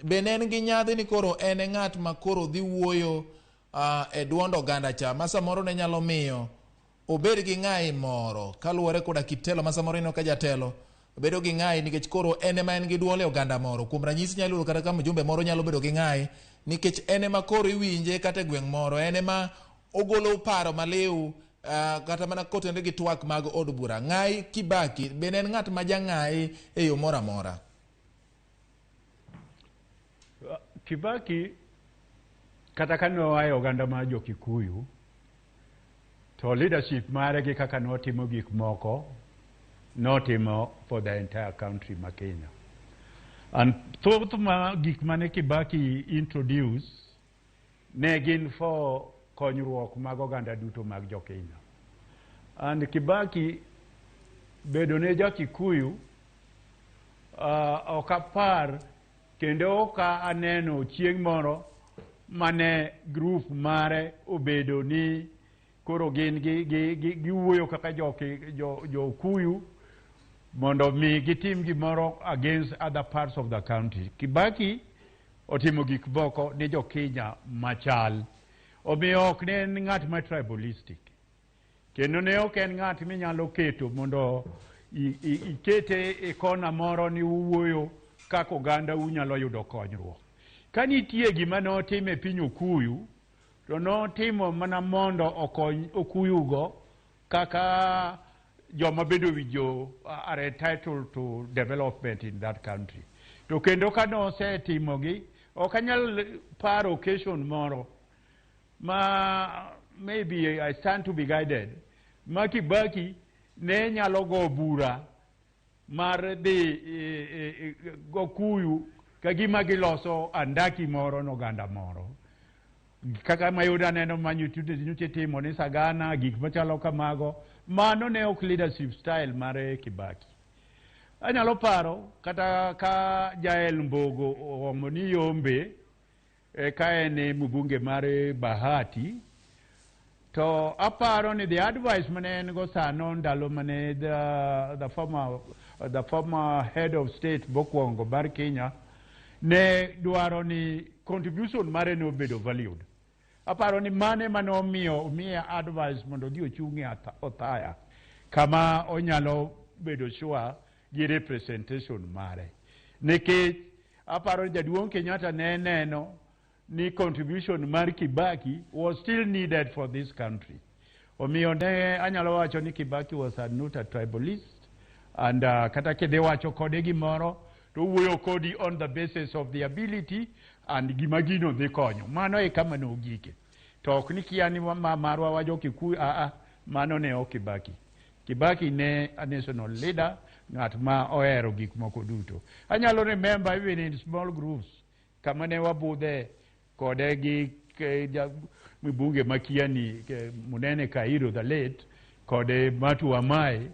Bende en gi nyadhi ni koro en e ng'at ma koro dhi wuoyo e duond oganda cha ma samoro ne nyalo miyo obed gi ng'ayi moro kaluwore koda kit telo ma samoro ineno ka jatelo bedo gi ng'ayi nikech koro en ema en gi duol e oganda moro. Kuom ranyisi nyalo yudo kata ka mjumbe moro nyalo bedo gi ng'ayi nikech en ema koro iwinje kata e gweng' moro, en ema ogolo paro maliw kata mana kotenore gi twak mag od bura. Ng'ayi Kibaki bende en ng'at ma jang'ayi e yo moro amora? Kibaki kata ka noa e oganda mar jo Kikuyu, to leadership mare gi kaka notimo gik moko, notimo for the entire country ma Kenya. And thoth ma gik mane Kibaki introduce ne gin for konyruok mag oganda duto mag jo Kenya. And Kibaki bedo ne ja Kikuyu, ok apar kendo ok aneno chieng' moro mane group mare obedo ni koro gin giwuoyo kaka jo Okuyu mondo mi gitim gimoro against other parts of the country. Kibaki otimo gik moko ne jo Kenya machal. Omiyo ok ne en ng'at ma tribalistic. Kendo ne ok en ng'at minyalo keto mondo ikete e kona moro ni uwuoyo kaka oganda unyalo yudo konyruok. Ka nitie gima notimo e piny Okuyu, to notimo mana mondo okony Okuyugo kaka joma bende owinjo are entitled to development in that country. To kendo ka nosetimogi, ok anyal paro occasion moro ma maybe I stand to be guided, ma Kibaki ne nyalo go bura mar dhi Okuyu ka gima giloso andaki moro n'oganda moro. Kaka mayudo aneno ma nyocha itimo ni Sagana, gik machalo kamago, mano ne ok leadership style mar Kibaki. Anyalo paro kata ka Jael Mbogo oomo ni Yombe, ka en mbunge mar Bahati, to aparo ni the advice mane en go sano ndalo mane the former head of state mokwongo mar Kenya ne dwaro ni contribution mare ne obedo valued. Aparo ni mane mane omiyo omiye advice mondo odhi ochung' e Othaya kama onyalo bedo sure gi representation mare. Nikech aparo ni jaduong' Kenyatta ne neno ni contribution mar Kibaki was still needed for this country. Omiyo ne anyalo wacho ni Kibaki was not a tribalist and kata kidhi wacho kode gimoro to owuoyo kodi on the basis of the ability and gima gino dhi konyo. Mano e kama nogike. To ok ni kia ni ma marwa wa jo Kikuyu, a mano ne ok Kibaki. Kibaki ne a national leader, ng'at ma ohero gik moko duto. Anyalo remember even in small groups kama ne wabudhe kode gi mbunge makiani Munene Kairo the late kode Matu Wamae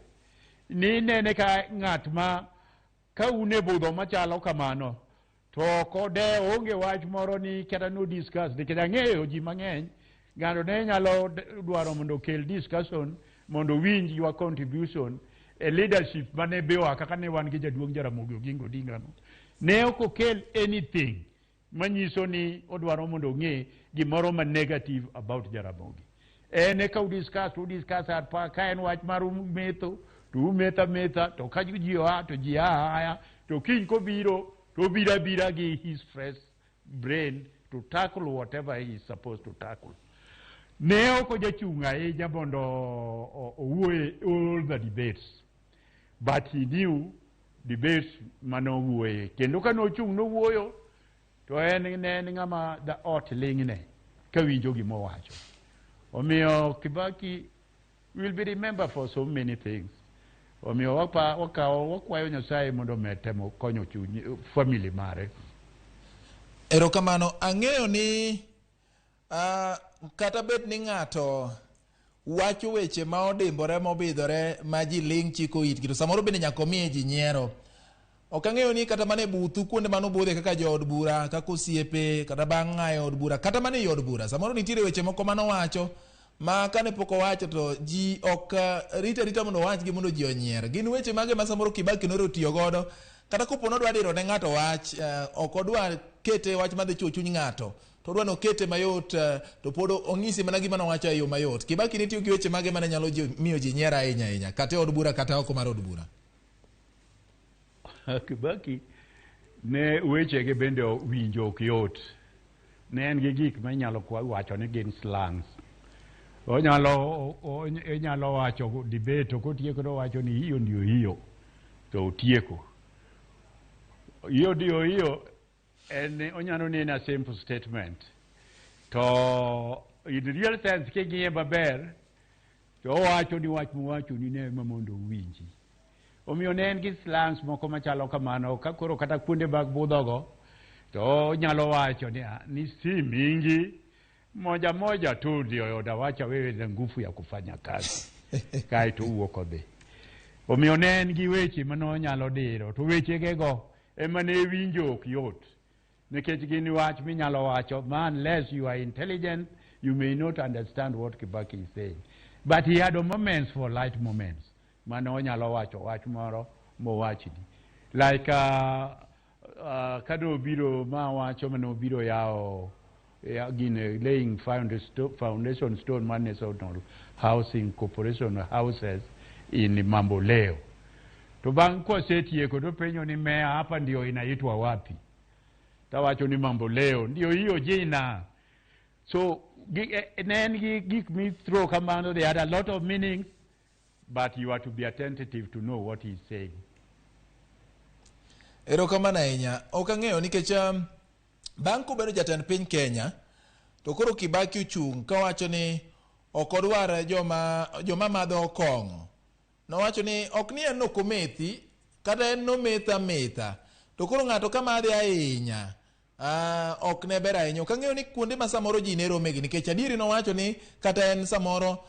ni nene ka ng'at ma ka un e budho machalo kamano to ok ode onge wach moro ni kata no discuss, nikech ang'eyo ji mang'eny ng'ato ne nyalo dwaro mondo okel discussion mondo owinj your contribution e leadership mane biwa kaka ne wan gi jaduong' Jaramogi Oginga Odinga no. Ne ok okel anything manyiso ni odwaro mondo ong'e gimoro ma negative about Jaramogi. En eka udiscuss, udiscuss pa ka en wach mar metho to umetho ametha, to ka ji oa to ji a aya, to kiny kobiro to obiro abira gi his fresh brain to tackle whatever he is supposed to tackle. Ne ok ojachung' ahinya mondo owuoye all the debates, but he knew debates manowuoye, kendo ka nochung' nowuoyo to en ne en ng'ama da ot ling'ne kawinjo gimowacho. Omiyo Kibaki will be remembered for so many things. Omiyo wakawo wakwayo Nyasaye mondo omed temo konyo chuny family mare. Erokamano. Ang'eyo ni kata bed ni ng'ato wacho weche ma odimbore mobidhore ma ji ling' chiko itgi, to samoro bende nyaka omiye ji nyiero. Ok ang'eyo ni kata mana e buthu kuonde mane obudhe kaka jood bura, kaka osiepe, kata bang' ng'ayo od bura, kata mana ei od bura, samoro nitiere weche moko manowacho ma kane pok owacho to ji ok rita arita mondo owachgi mondo ji onyier. Gin weche mage ma samoro Kibaki noro tiyo godo kata kopo nodwa diro ne ng'ato wach, ok odwa kete wach madhi chuo chuny ng'ato, to odwa nokete mayot, to pod ong'isi mana gima nowacho e yo mayot. Kibaki ne tiyo gi weche mage mane nyalo miyo ji nyiero ahinya ahinya, kata e od bura kata oko mar od bura? Kibaki ne wechege bende winjo ok yot. Ne en gi gik ma inyalo wacho ni gin slangs. Onyalo inyalo wacho debate to kotieko to owacho ni hiyo ndio hiyo to otieko. Hiyo ndio hiyo en onyalo neno a simple statement. To in real sense king'iye maber to owacho ni wach mowacho ni ne ema mondo uwinji. Omiyo ne en gi slangs moko machalo kamano ka koro kata kuonde mag budhogo to onyalo wacho ni, "Ah, ni si mingi moja moja tu ndio utawacha wewe na nguvu ya kufanya kazi," kaeto owuok odhi. Omiyo ne en gi weche mane onyalo diro to wechegego ema ne winjo ok yot nikech gin wach minyalo wacho ma unless you are intelligent, you may not understand what Kibaki is saying. But he had moments for light moments mane onyalo wacho wach moro mowachni like kane obiro ma wacho mane obiro yawo ya, gine laying foundation stone mar National Housing Corporation houses in Mamboleo. To bang' kosetieko to penjo ni, "Meya, hapa ndio inaitwa wapi?" Tawacho ni Mamboleo. "Ndio hiyo jina." So ne en gi gik mithrow kamano. They had a lot of meanings, but you are to be attentive to know what he's saying. Erokamano ahinya. Ok ang'eyo nikech bang' kobedo jatend piny Kenya, to koro Kibaki ochung' kawacho ni ok odwar joma madho kong'o. Nowacho ni ok ni en ok omethi, kata en nometho ametha. To koro ng'ato ka madhe ahinya, ok ne ber ahinya. Ok ang'eyo ni kuonde ma samoro ji ne romegi nikech adieri nowacho ni kata en samoro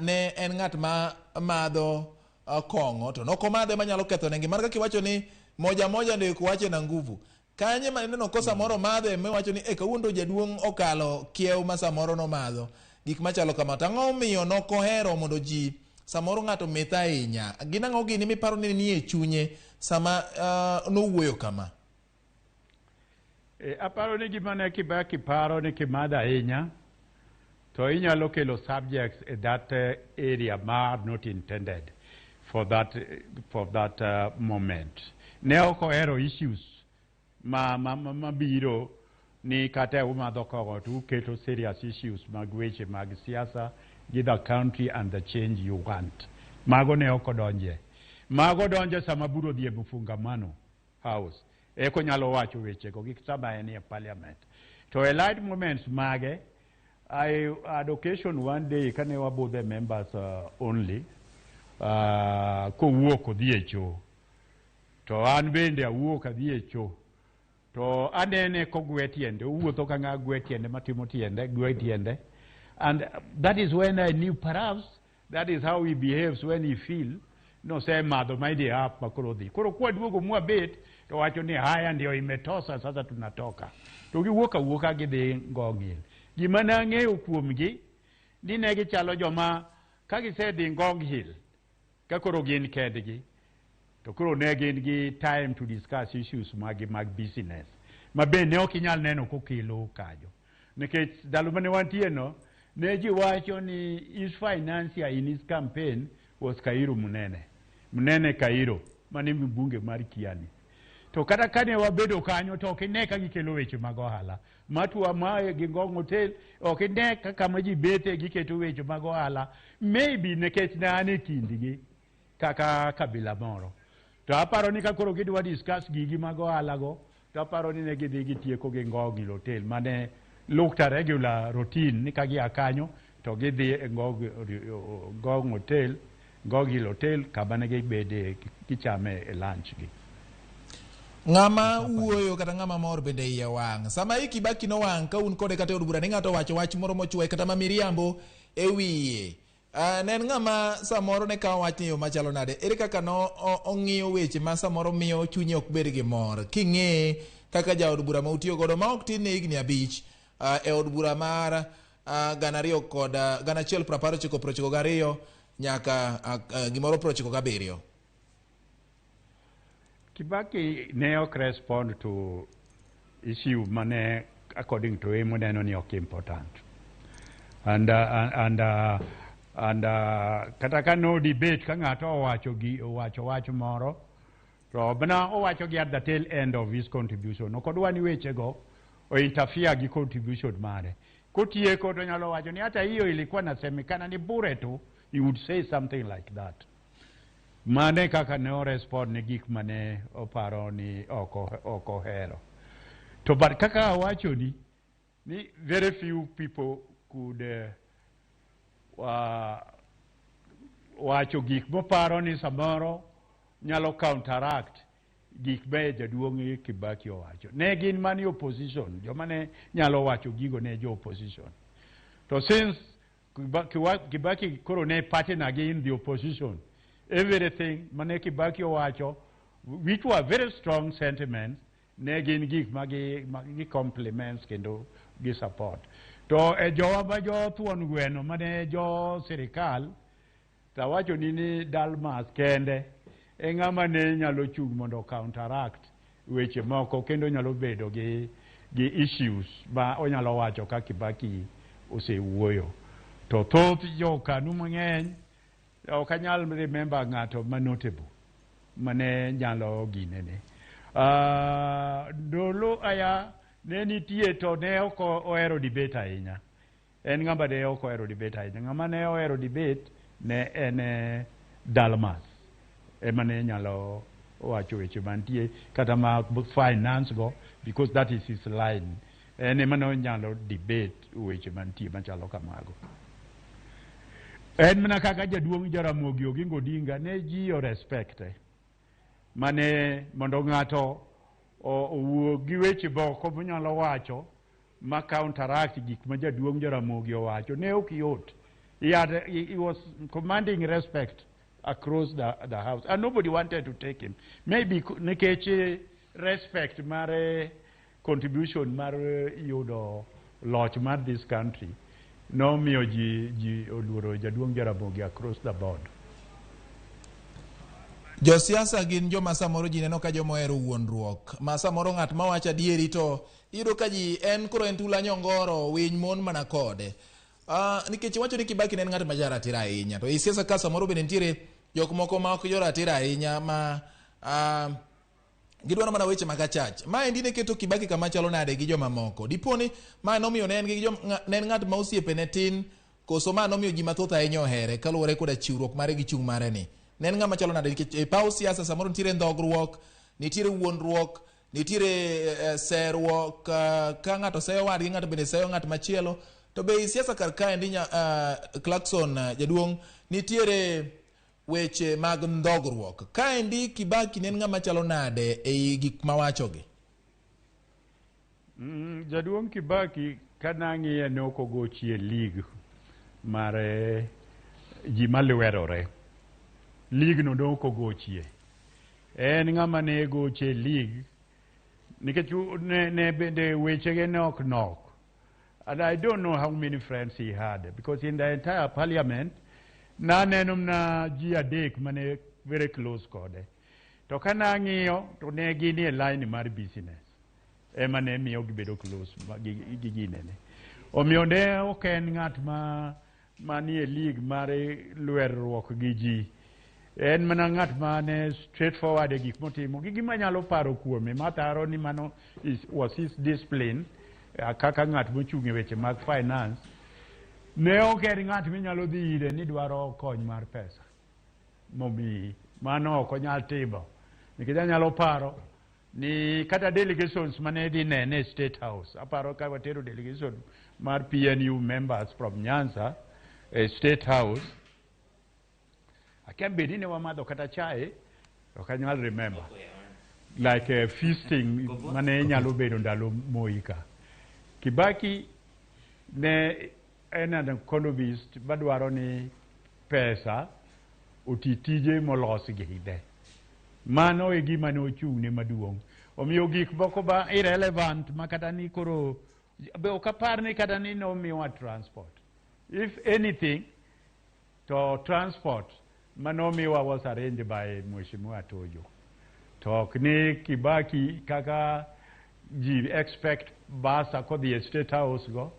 ne en ng'at ma madho kong'o to nokomadhe manyalo ketho ne ngima. Mana kaka iwacho ni moja moja ndio ikuache na nguvu. Kanye ma ineno ko samoro madhe miwacho ni e kawuono to jaduong' okalo kiew ma samoro nomadho gik machalo kama. To ang'o omiyo nokohero mondo ji samoro ng'ato meth ahinya? Gin ang'o gini miparo ni nie chunye sama nowuoyo kama? Aparo ni gima ne Kibaki paro ni kimadho ahinya to inyalo kelo subjects e that area ma are not intended for that moment. Ne ok ohero issues ma biro ni kata umadho kong'o to uketo serious issues mag weche mag siasa gi the country and the change you want. Mago ne ok odonje. Mago donjo sama bura odhi e Ufungamano House. Eko nyalo wacho wechego gi sama en e parliament. To e light moments mage, I had occasion one day kane wabudhe members only, kowuok odhi e choo. To an bende awuok adhi e choo. To anene kogwe tiende, owuotho ka ng'a gwe tiende matimo tiende, gwe tiende. And that is when I knew perhaps that is how he behaves when he feel nosemadho maidhi up ma koro dhi. Koro kwaduogo mwabet to wacho ni haya ndio imetosha, sasa tunatoka. To giwuok awuoka gidhi Ngong Hill. Gima ne ang'eyo kuomgi ni ne gichalo joma ka gisedhi Ngong Hill ka koro gin kendgi to koro ne gin gi time to discuss issues magi mag business ma be ne ok inyal neno kokelo kanyo nikech ndalo mane wantie no ne ji wacho ni his financier in his campaign was Kairo Munene. Munene Kairo mane mbunge mar Kiani. To kata kane wabedo kanyo to ok ine ka gikelo weche mag ohala matwa mae gi Ngong Hotel, ok ine ka kama ji bete giketo weche mag ohala, maybe nikech ne an e kindgi kaka kabila moro. To aparo ni ka koro gidwa discuss gigi mag ohala go to aparo ni ne gidhi gitieko gi Ngong Hill Hotel mane looked a regular routine ni ka gia kanyo to gidhi e Ngong Hotel, Ngong Hill Hotel, kama ne gibede gichame e lunch gi. Ng'ama wuoyo kata ng'ama mor bende iye wang'. Sama i Kibaki nowang' ka un kode kata e od bura ni ng'ato owacho wach moro mochuoye kata ma miriambo e wiye. Ne en ng'ama samoro ne kawo wach ni e yo machalo nade? Ere kaka no ong'iyo weche ma samoro miyo chunye ok bed gi mor? King'eye kaka jaod bura ma utiyo godo ma ok tin ne higni 5 e od bura mar 2000 kod 1992 nyaka gimoro 97. Kibaki ne ok respond to issue mane according to him oneno ni ok important. And kata ka no debate ka ng'ato owacho gi owacho wach moro to mana owacho gi at the tail end of his contribution, ok odwa ni wechego o interfere gi contribution mare. Kotieko to nyalo wacho ni hata hiyo ilikuwa nasemekana ni bure tu. He would say something like that. Mane kaka ne orespond ne gik mane oparo ni ok ohero. To but kaka awachoni ni very few people could wacho gik moparo ni samoro nyalo counteract gik ma jaduong' Kibaki owacho. Ne gin mani opposition, joma ne nyalo wacho gigo ne jo opposition. To since Kibaki koro ne partner gi in the opposition, everything mane Kibaki owacho, which were very strong sentiments, ne gin gik ma gi compliments kendo gi support. To e jowa ma jo thuon gweno mane jo sirikal, tawacho ni Dalmas kende e ng'ama ne nyalo chung' mondo counteract weche moko kendo nyalo bedo gi issues ma onyalo wacho ka Kibaki osewuoyo. To thoth jo KANU mang'eny ok anyal remember ng'ato ma notable mane nyalo ginene. Ndolo aya ne nitie to ne ok ohero debate ahinya. En ng'ama ne ok ohero debate ahinya. Ng'ama ne ohero debate ne en Dalmas ema ne nyalo wacho weche mantie kata ma finance go, because that is his line. En ema ne onyalo debate weche mantie machalo kamago. En mana kaka jaduong' Jaramogi Oginga Odinga ne ji o respecte mane mondo ng'ato owuo gi weche moko monyalo wacho ma counteract gik ma jaduong' Jaramogi owacho ne ok yot. He was commanding respect across the house and nobody wanted to take him. Maybe nikech respect mar contribution mar yudo loch mar this country nomiyo ji oluoro jaduong' Jaramogi across the board. Josiasa gin joma samoro ji neno ka joma ohero wuondruok, ma samoro ng'at mawacho adieri to iyudo ka ji en koro en tula nyongoro winy mon mana kode. Nikech iwacho ni Kibaki ne en ng'at ma jaratiro ahinya, to e siasa ka samoro bende nitiere jok moko ma ok joratiro ahinya ma gidwaro mana weche mag achach. Maendi ne keto Kibaki kama chalo nade gi jomamoko? Dipo ni ma nomiyo ne en gi ne en ng'at ma osiepe ne tin, koso ma nomiyo ji mathoth ahinya ohere kaluwore koda chiwruok mare gi chung' mare ni? Ne en ng'ama chalo nade? Nikech e paw siasa samoro nitiere ndhogruok, nitiere wuondruok, nitiere seruok, ka ng'ato seyo wadgi, ng'ato bende seyo ng'at machielo. To be i siasa kar kaendi Clarkson, jaduong', nitiere weche mag ndhogruok. Kaendi Kibaki ne en ng'ama chalo nade ei gik mawachogi? Jaduong' Kibaki ka nang'iye ne ok ogochi e league mar ji malwerore. League no ne ok ogochie. En ng'ama ne goche e league nikech ne bende wechege ne ok nok. And I don't know how many friends he had, because in the entire parliament naneno mana ji adek mane very close kode. To ka nang'iyo to ne gin e line mar business ema ne miyo gibedo close gi ginene. Omiyo ne ok en ng'at ma manie league mar lwerruok gi ji. En mana ng'at ma ne straightforward e gik motimo. Gi gima nyalo paro kuome mataro ni mano was his discipline, kaka ng'at mochung' e weche mag finance. Ne ok en ng'at minyalo dhi ire ni dwaro kony mar pesa momiyi. Mano ok onyal timo. Nikech anyalo paro ni kata delegations mane dhi nene e State House. Aparo ka watero delegation mar PNU members from Nyanza e State House. Akia bed ni ne wamadho kata chae, ok anyal remember. Like feasting mane nyalo bedo ndalo Moi ka. Kibaki ne en an economist madwaro ni pesa oti tije molos gi ne. Mano e gima ne ochung'ne maduong'. Omiyo gik moko ba irrelevant ma kata ni koro be ok apar ni kata ni nomiwa transport. If anything, to transport manomiwa was arranged by Mheshimiwa Tojo. To ok ni Kibaki kaka ji expect bursar kodhi e State House go.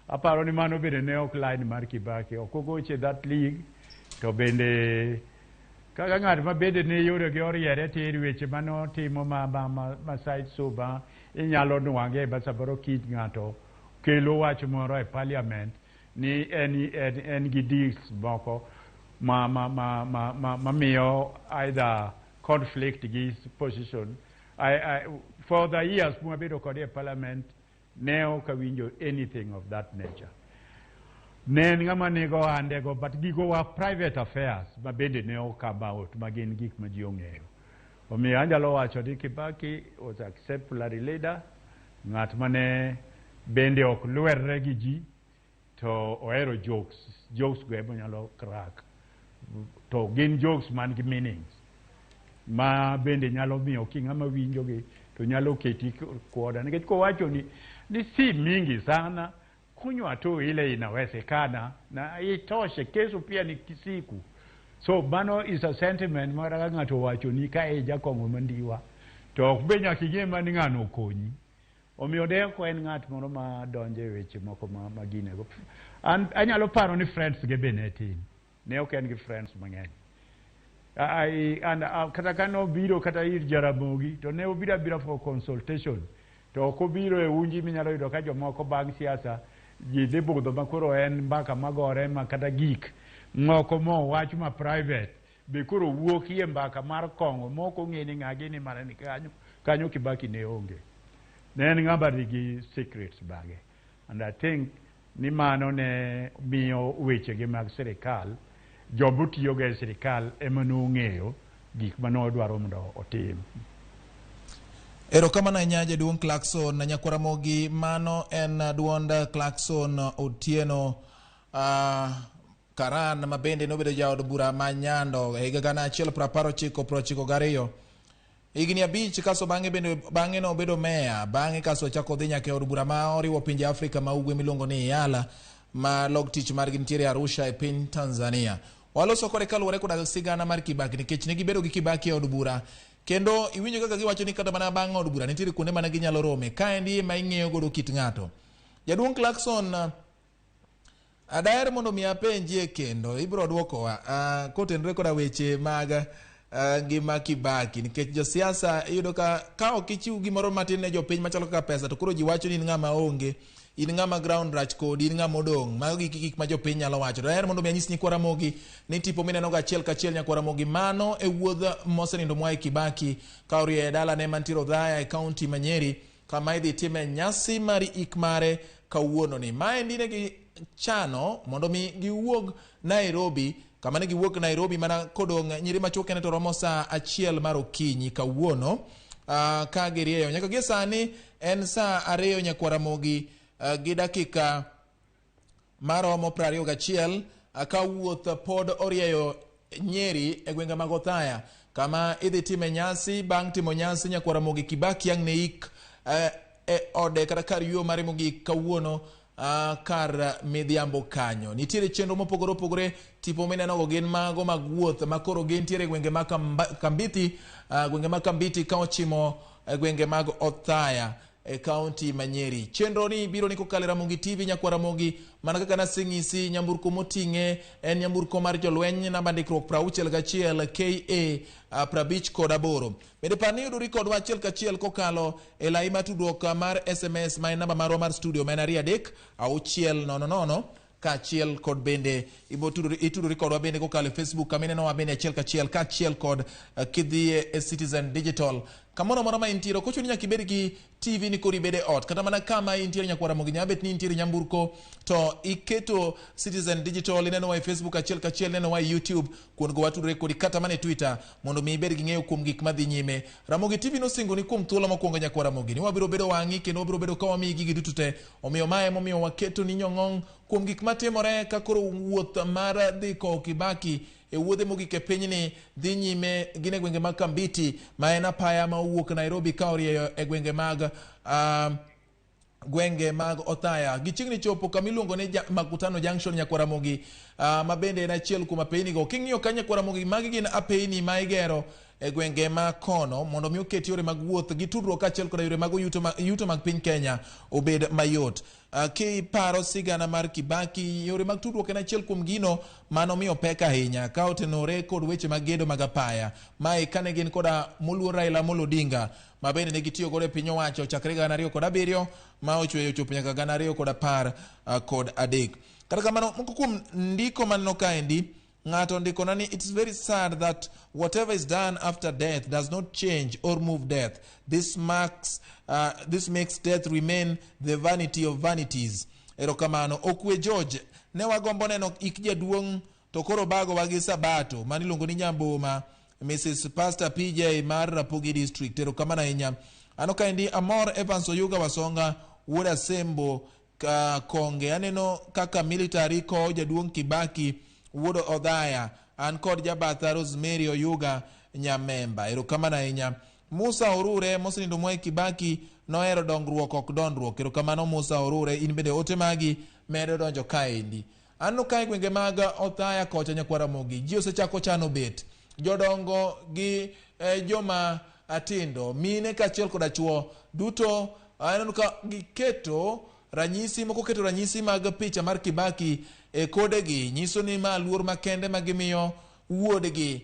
Aparo ni mano bende ne ok line mar Kibaki, ok ogoche that league. To bende kaka ng'at ma bende ne yorege oriere tir, weche mane otimo ma side so ma inyalo nwang'e ba samoro kiny ng'ato kelo wach moro e parliament ni en gi deals moko ma miyo either conflict gi position. For the years mwabedo kode e parliament, ne ok awinjo anything of that nature. Ne en ng'ama nigo handego, but gigo were private affairs ma bende ne ok come out, ma gin gik ma ji ong'eyo. Omiyo anyalo wacho ni Kibaki was exemplary leader, ng'at mane bende ok lwerre gi ji, to ohero jokes. Jokes go ema onyalo crack, to gin jokes man gi meanings ma bende nyalo miyo ki ng'ama winjogi to nyalo keti koda, nikech kowacho ni si mingi sana, kunywa tu ile inawezekana na itoshe, kesho pia ni siku. So mano is a sentiment ma kata ka ng'ato owacho ni ka e jakong'o mandiwa to ok be nyaka ing'e ma ni ng'ano okonyi. Omiyo Deko en ng'at moro ma donjo e weche moko ma ginego. An anyalo paro ni friends ge be ne tin, ne ok en gi friends mang'eny. And kata ka nobiro kata ir Jaramogi, to ne obiro abira for consultation, to ok obiro e unji minyalo yudo ka jomoko bang' siasa ji dhi budho ma koro en mbaka magore ma kata gik moko mowach ma private be koro wuokie mbaka mar kong'o mok ong'e ni ng'a gini mana ni kanyo kanyo. Kibaki ne onge, ne en ng'ama nigi secrets mage, and I think ni mano ne miyo wechege mag sirikal, jomotiyogo e sirikal ema nong'eyo gik manodwaro mondo otim. Erokamano ahinya, jaduong' Clarkson Nyakwaramogi. Mano en duond Clarkson Otieno Karan, ma bende nobedo jaod bura ma Nyando e higa 1992, higni 5 kaso bang'e bende bang'e nobedo meya. Bang'e kaso ochako dhi nyaka e od bura ma oriwo pinje Afrika ma ugwe miluongo ni IALA, ma log tich margi nitiere Arusha e piny Tanzania. Waloso kode kaluwore koda sigana mar Kibaki, nikech ne gibedo gi Kibaki e od bura, kendo iwinjo kaka giwacho ni kata mana bang' od bura nitiere kuonde mane ginyalo rome. Kaendi ema ing'eyo godo kit ng'ato. Jaduong' Clarkson, adaher mondo mi apenjie kendo ibiro duokowa kotenore koda weche mag ngima Kibaki, nikech josiasa iyudo ka ok ichiw gimoro matin ne jopiny machalo kaka pesa, to koro ji wacho ni in ng'ama onge, in ng'ama ground rach kodi, in ng'ama odong'. Mago gik gik ma jopiny nyalo wacho. To daher mondo mi anyis nyikwa Ramogi ni tipo mineno ga achiel kachiel, nyakwa Ramogi, mano e wuodh mosenindo Mwai Kibaki ka orieyo e dalane mantiere Othaya e kaunti ma Nyeri, kama idhi time nyasi mar ik mare kawuono ni. Maendi ne gi chano mondo mi giwuog Nairobi, kama ne giwuok Nairobi mana kodong' nyiri machuok kende to romo saa 1 mar okinyi kawuono, ka girieyo nyaka gie sani en saa 2, nyakwa Ramogi, gi dakika maromo 21, ka wuoth pod orieyo Nyeri e gwenge mag Othaya, kama idhi time nyasi. Bang' timo nyasi, nyakwa Ramogi, Kibaki ang' ne ik e ode kata kar yueyo mare mogik kawuono kar midhiambo kanyo. Nitiere chenro mopogore opogore. Tipo minenogo gin mago mag wuoth ma koro gintiere e gwenge mag Kambithi, gwenge mag Kambiti ka ochimo e gwenge mag Othaya e kaunti ma Nyeri. Chenro ni biro ni kokalo e Ramogi TV, nyakwa Ramogi, mana kaka naseng'isi, nyamburko moting'e en nyamburko mar jolweny namba ndikruok 61 KA 58. Bende par ni yudori kodwa achiel kachiel kokalo e lai mar tudruok mar SMS, ma en namba marwa mar studio ma en 23600, kaachiel kod bende itudori kodwa bende kokalo e Facebook, kama inenowa bende achiel kachiel, kaachiel kod kidhiye e Citizen Digital kamoro amora ma intiere. Ok ochuno ni nyaka ibed gi TV ni koro ibed e ot, kata mana kama intiere, nyakwar Ramogi, nyalo bet ni intiere nyamburko to iketo Citizen Digital, inenowa e Facebook achiel kachiel, inenowa e YouTube, kuondgo watudore kodi, kata mana e Twitter, mondo mi ibed gi ng'eyo kuom gik madhi nyime. Ramogi TV nosingo ni kuom thuolo mokwongo, nyakwar Ramogi, ni wabiro bedo wang'i kendo wabiro bedo ka wamiyi gigi duto te. Omiyo mae emomiyo waketo ni nyong'ong kuom gik matimore ka koro wuoth mar dhi kowo Kibaki e wuodhe mogik e pinyni dhi nyime. Gin e gwenge mag Kambiti, ma en apaya ma owuok Nairobi ka orieyo e gwenge mag Othaya. Gichiegni chopo kama iluongo ni Makutano Junction, nyakwar Ramogi, ma bende en achiel kuom apeyni go. King'iyo ka, nyakwar Ramogi, magi gin apeyni ma igero. E gwenge ma kono mondo mi oket yore mag wuoth gi tudruok kaachiel koda yore mag yuto mag piny Kenya obed mayot. Kiparo sigana mar Kibaki, yore mag tudruok en achiel kuom gino manomiyo pek ahinya ka otenore kod weche mag gedo mag apaya. Mae kane gin koda moluor Raila Amolo Odinga ma bende ne gitiyo godo e piny owacho chakre 2007 ma ochweyo ochopo nyaka 2013. Kata kamano, moko kuom ndiko maneno kaendi, ng'ato ondikona ni it's very sad that whatever is done after death does not change or move death. This makes death remain the vanity of vanities. Erokamano. Okwe George, ne wagombo neno ik jaduong' to koro bagowa gi sabato mano iluongo ni Nyamboma, Mrs. Pastor PJ mar Rapogi District. Erokamano ahinya. Ano kaendi Amor Evans Oyuga Wasonga wuod Asembo ka Konge. Aneno kaka military kowo jaduong' Kibaki wuod Odhaya. An kod jabatha Rosemary Oyuga Nyamemba. Erokamano ahinya. Musa Orure mosenindo Mwai Kibaki nohero dongruok ok dondruok. Erokamano Musa Orure, in bende ote magi medo donjo kaendi. Aneno kae gwenge mag Othaya kocha nyakwar Ramogi ji osechako chano bet. Jodongo gi joma tindo, mine kaachiel koda chuo duto aneno ka giketo ranyisi moko, keto ranyisi mag picha mar Kibaki e kodegi nyiso ni ma luor makende ma gimiyo wuodgi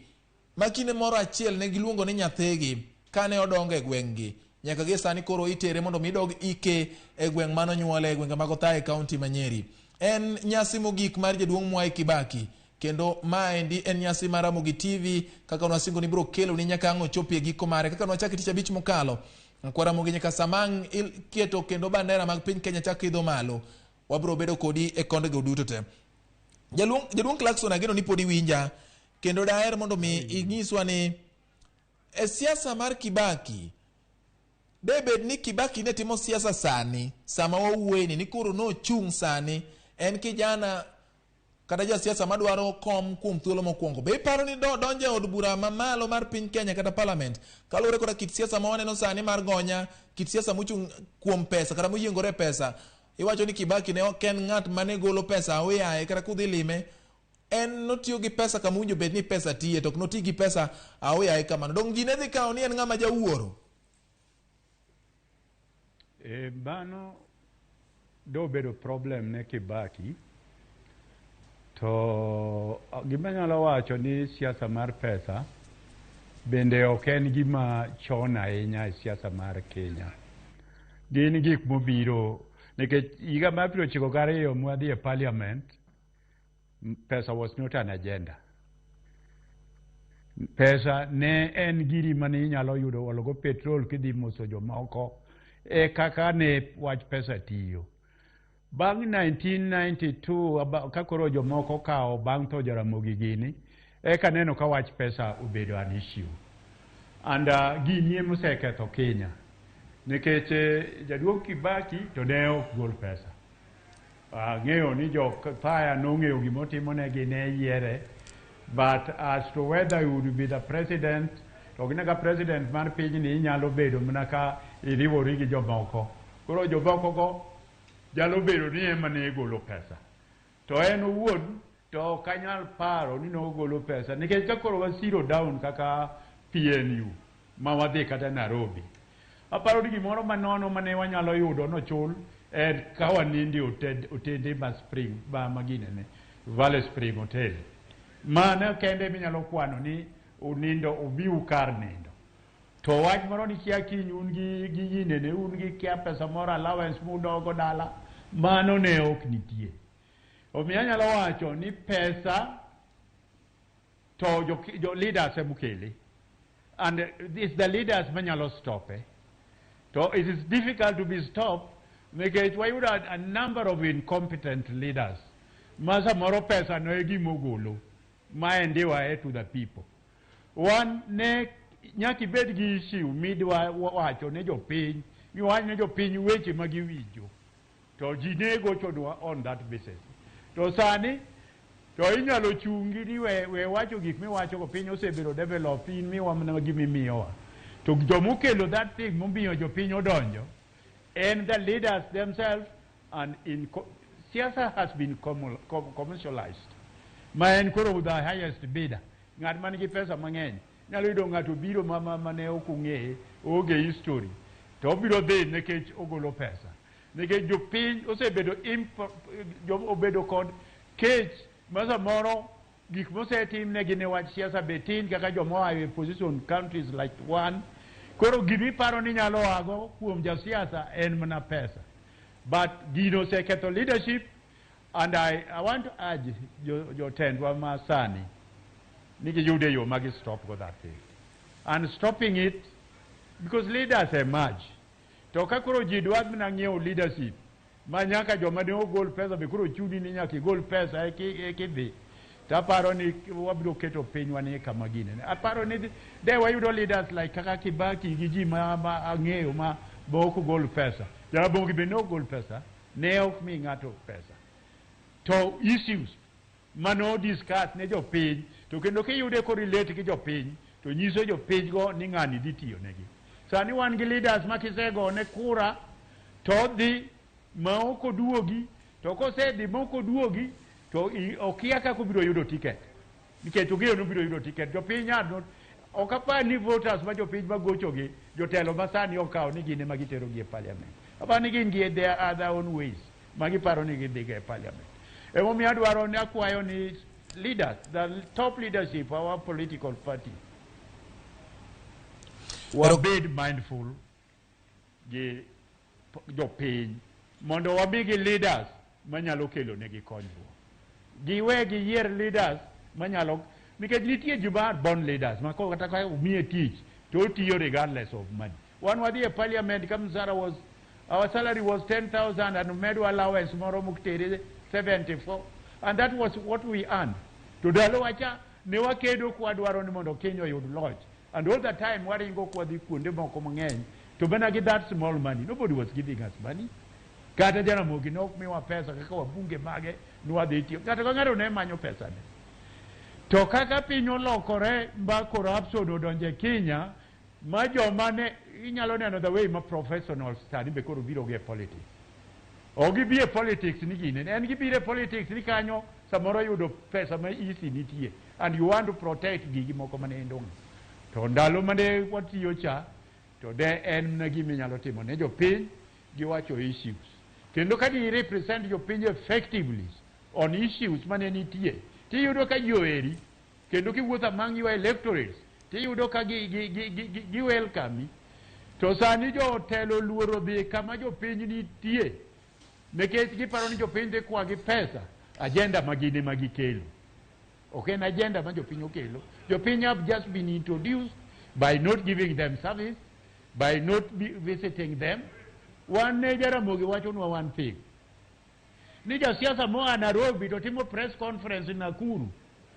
ma kinde moro achiel ne giluongo ni nyathigi kane odongo e gweng'gi nyaka gie sani koro itere mondo mi dog ike e gweng' manonyuole e gwenge mag Othaya e kaunti ma Nyeri. En nyasi mogik mar jaduong' Mwai Kibaki kendo maendi en nyasi mar Ramogi TV kaka nwasingo ni biro kelo ni nyaka ang' ochopi e giko mare kaka nwachako tich abich mokalo. Kwa Ramogi nyaka sama ang' iketo kendo bandera mag piny Kenya chak idho malo, wabiro bedo kodi e kondego duto te. Jaduong' Clarkson, ageno ni pod iwinja kendo daher mondo mi inyiswa ni e siasa mar Kibaki de bed ni Kibaki ne timo siasa sani sama wawuoyeni ni koro nochung' sani en kijana kata jasiasa madwaro kom kuom thuolo mokwongo, be iparo ni do donjo e od bura mamalo mar piny Kenya kata parliament kaluwore koda kit siasa ma waneno sani mar gonya, kit siasa mochung' kuom pesa kata moyiengore e pesa? Iwacho ni Kibaki ne ok en ng'at mane golo pesa aoyaye kata kudhi lime en notiyo gi pesa kama owinjo bed ni pesa tiye to ok noti gi pesa aoyaye kamano. Dong' ji ne dhi kawo ni en ng'ama jawuoro? E, mano dobedo problem ne Kibaki to gima anyalo wacho ni siasa mar pesa bende ok en gima chon ahinya e siasa mar Kenya. Gin gik mobiro nikech higa mar 92 mwadhi e parliament, pesa was not an agenda. Pesa ne en giri mane inyalo yudo ologo petrol kidhi moso jomoko e kaka ne wach pesa tiyo. Bang' 1992 ka koro jomoko okawo bang' tho Jaramogi gini, eka neno ka wach pesa obedo an issue. And gini emoseketho Kenya. Nikech jaduong' Kibaki to ne ok gol pesa. Ang'eyo ni jo Othaya nong'eyo gimotimo negi ne yiere, but as to whether he would be the president, to gine ka president mar pinyni inyalo bedo mana ka iriwori gi jomoko. Koro jomoko go nyalo bedo ni ema ne golo pesa. To en owuon to ok anyal paro ni nogolo pesa nikech ka koro wa zero down kaka PNU ma wadhi kata Nairobi. Aparo ni gimoro manono mane wanyalo yudo nochul en ka waninde otende ma Spring ma ginene Valley Spring Hotel. Mano kende minyalo kwano ni unindo obiu kar nindo. To wach moro ni kia kiny un gi ginene un gi kia pesa moro allowance mudogo dala mano ne ok nitie. Omiyo anyalo wacho ni pesa to jo leaders emokele. And it's the leaders manyalo stop. To it is difficult to be stopped nikech wayudo a number of incompetent leaders ma samoro pesa no e gimogolo ma endiwa to the people. Wan ne nyaka ibed gi issue midwa wacho ne jopiny, miwach ne jopiny weche ma giwinjo. To ji ne gochonwa on that basis. To sani to inyalo chungi ni we wacho gik miwacho go, piny osebedo develop, in miwa mana gimimiyowa. To jomokelo that thing momiyo jopiny odonjo en the leaders themselves, and in siasa has been commercialized. Ma en koro the highest bidder. Ng'at man gi pesa mang'eny Nyalo yudo ng'ato biro ma ne ok ong'eye, oonge history, to obiro dhi nikech ogolo pesa. Nikech jopiny osebedo obedo kod kech ma samoro gik mosetimnegi ne wach siasa be tin kaka joma oa e opposition countries like one. Koro gimiparo ni nyalo ago kuom jasiasa en mana pesa. But gino oseketho leadership, and I want to urge jotendwa ma sani ni giyude yo ma gi stop go that thing. And stopping it, because leaders emerge. To ka koro ji dwa mana ng'iewo leadership, ma nyaka joma ne ogol pesa be koro chuni ni nyaka igol pesa eki dhi. To aparo ni wabiro keto pinywa ni kama ginene. Aparo ni de wayudo leaders like kaka Kibaki gi ji ma ang'eyo ma be ok ogol pesa. Jaramogi be ne ok gol pesa, ne ok mi ng'ato pesa. To issues mano discuss ne jopiny, to kendo kiyude korelate gi jopiny, to nyiso jopiny go ni ng'ani dhi tiyo negi. Sani wan gi leaders ma kisegone kura to odhi ma ok oduogi, to kosedhi ma ok oduogi to okia kaka obiro yudo ticket, nikech ong'eyo ni obiro yudo ticket. Jopiny are not, ok apar ni voters ma jopiny magochogi jotelo ma sani okawo ni gin ema giterogi e parliament. Aparo ni gin gi their other own ways ma giparo ni gidhigo e parliament. Emomiyo adwaro ni akwayo ni leaders, the top leadership, our political party, wabed mindful gi jopiny mondo wamigi leaders manyalo kelo negi konyruok. Giwe giyier leaders manyalo, nikech nitie ji ma are born leaders ma kata ka omiye tich to otiyo regardless of money. Wan wadhi e parliament ka msara was, our salary was 10,000 and medwa allowance moro moktere 74, and that was what we earned. To ndalo wacha ne wakedo kwadwaro ni mondo Kenya oyud loch, and all the time waringo kwadhi kuonde moko mang'eny to mana gi that small money. Nobody was giving us money. Kata Jaramogi ne ok miwa pesa kaka wabunge mage nwadhi tiyo. Ng'ato ka ng'ato ne manyo pesa ne. To kaka piny olokore ma corruption odonjo e Kenya, ma joma ne inyalo neno the way ma professionals sani be koro biro gi e politics. Ok gibi e politics ni gine, en gibiro e politics ni kanyo samoro yudo pesa ma easy nitie, and you want to protect gigi moko mane indong'o. To ndalo mane watiyo cha, to de en mana gima inyalo timo ne jopiny giwacho issues. Kendo ka di represent jopiny effectively on issues mane nitie, tiyudo ka ji oheri, kendo kiwuotho among your electorates, tiyudo ka gi welcome. To sani jotelo oluoro dhi kama jopiny nitie, nikech giparo ni jopiny dhi kwagi pesa, agenda ma gin ema gikelo. Ok en agenda ma jopiny okelo. Jopiny have just been introduced by not giving them service, by not visiting them. Wan ne Jaramogi wachonwa one thing. Ni jasiasa moa Nairobi to timo press conference Nakuru,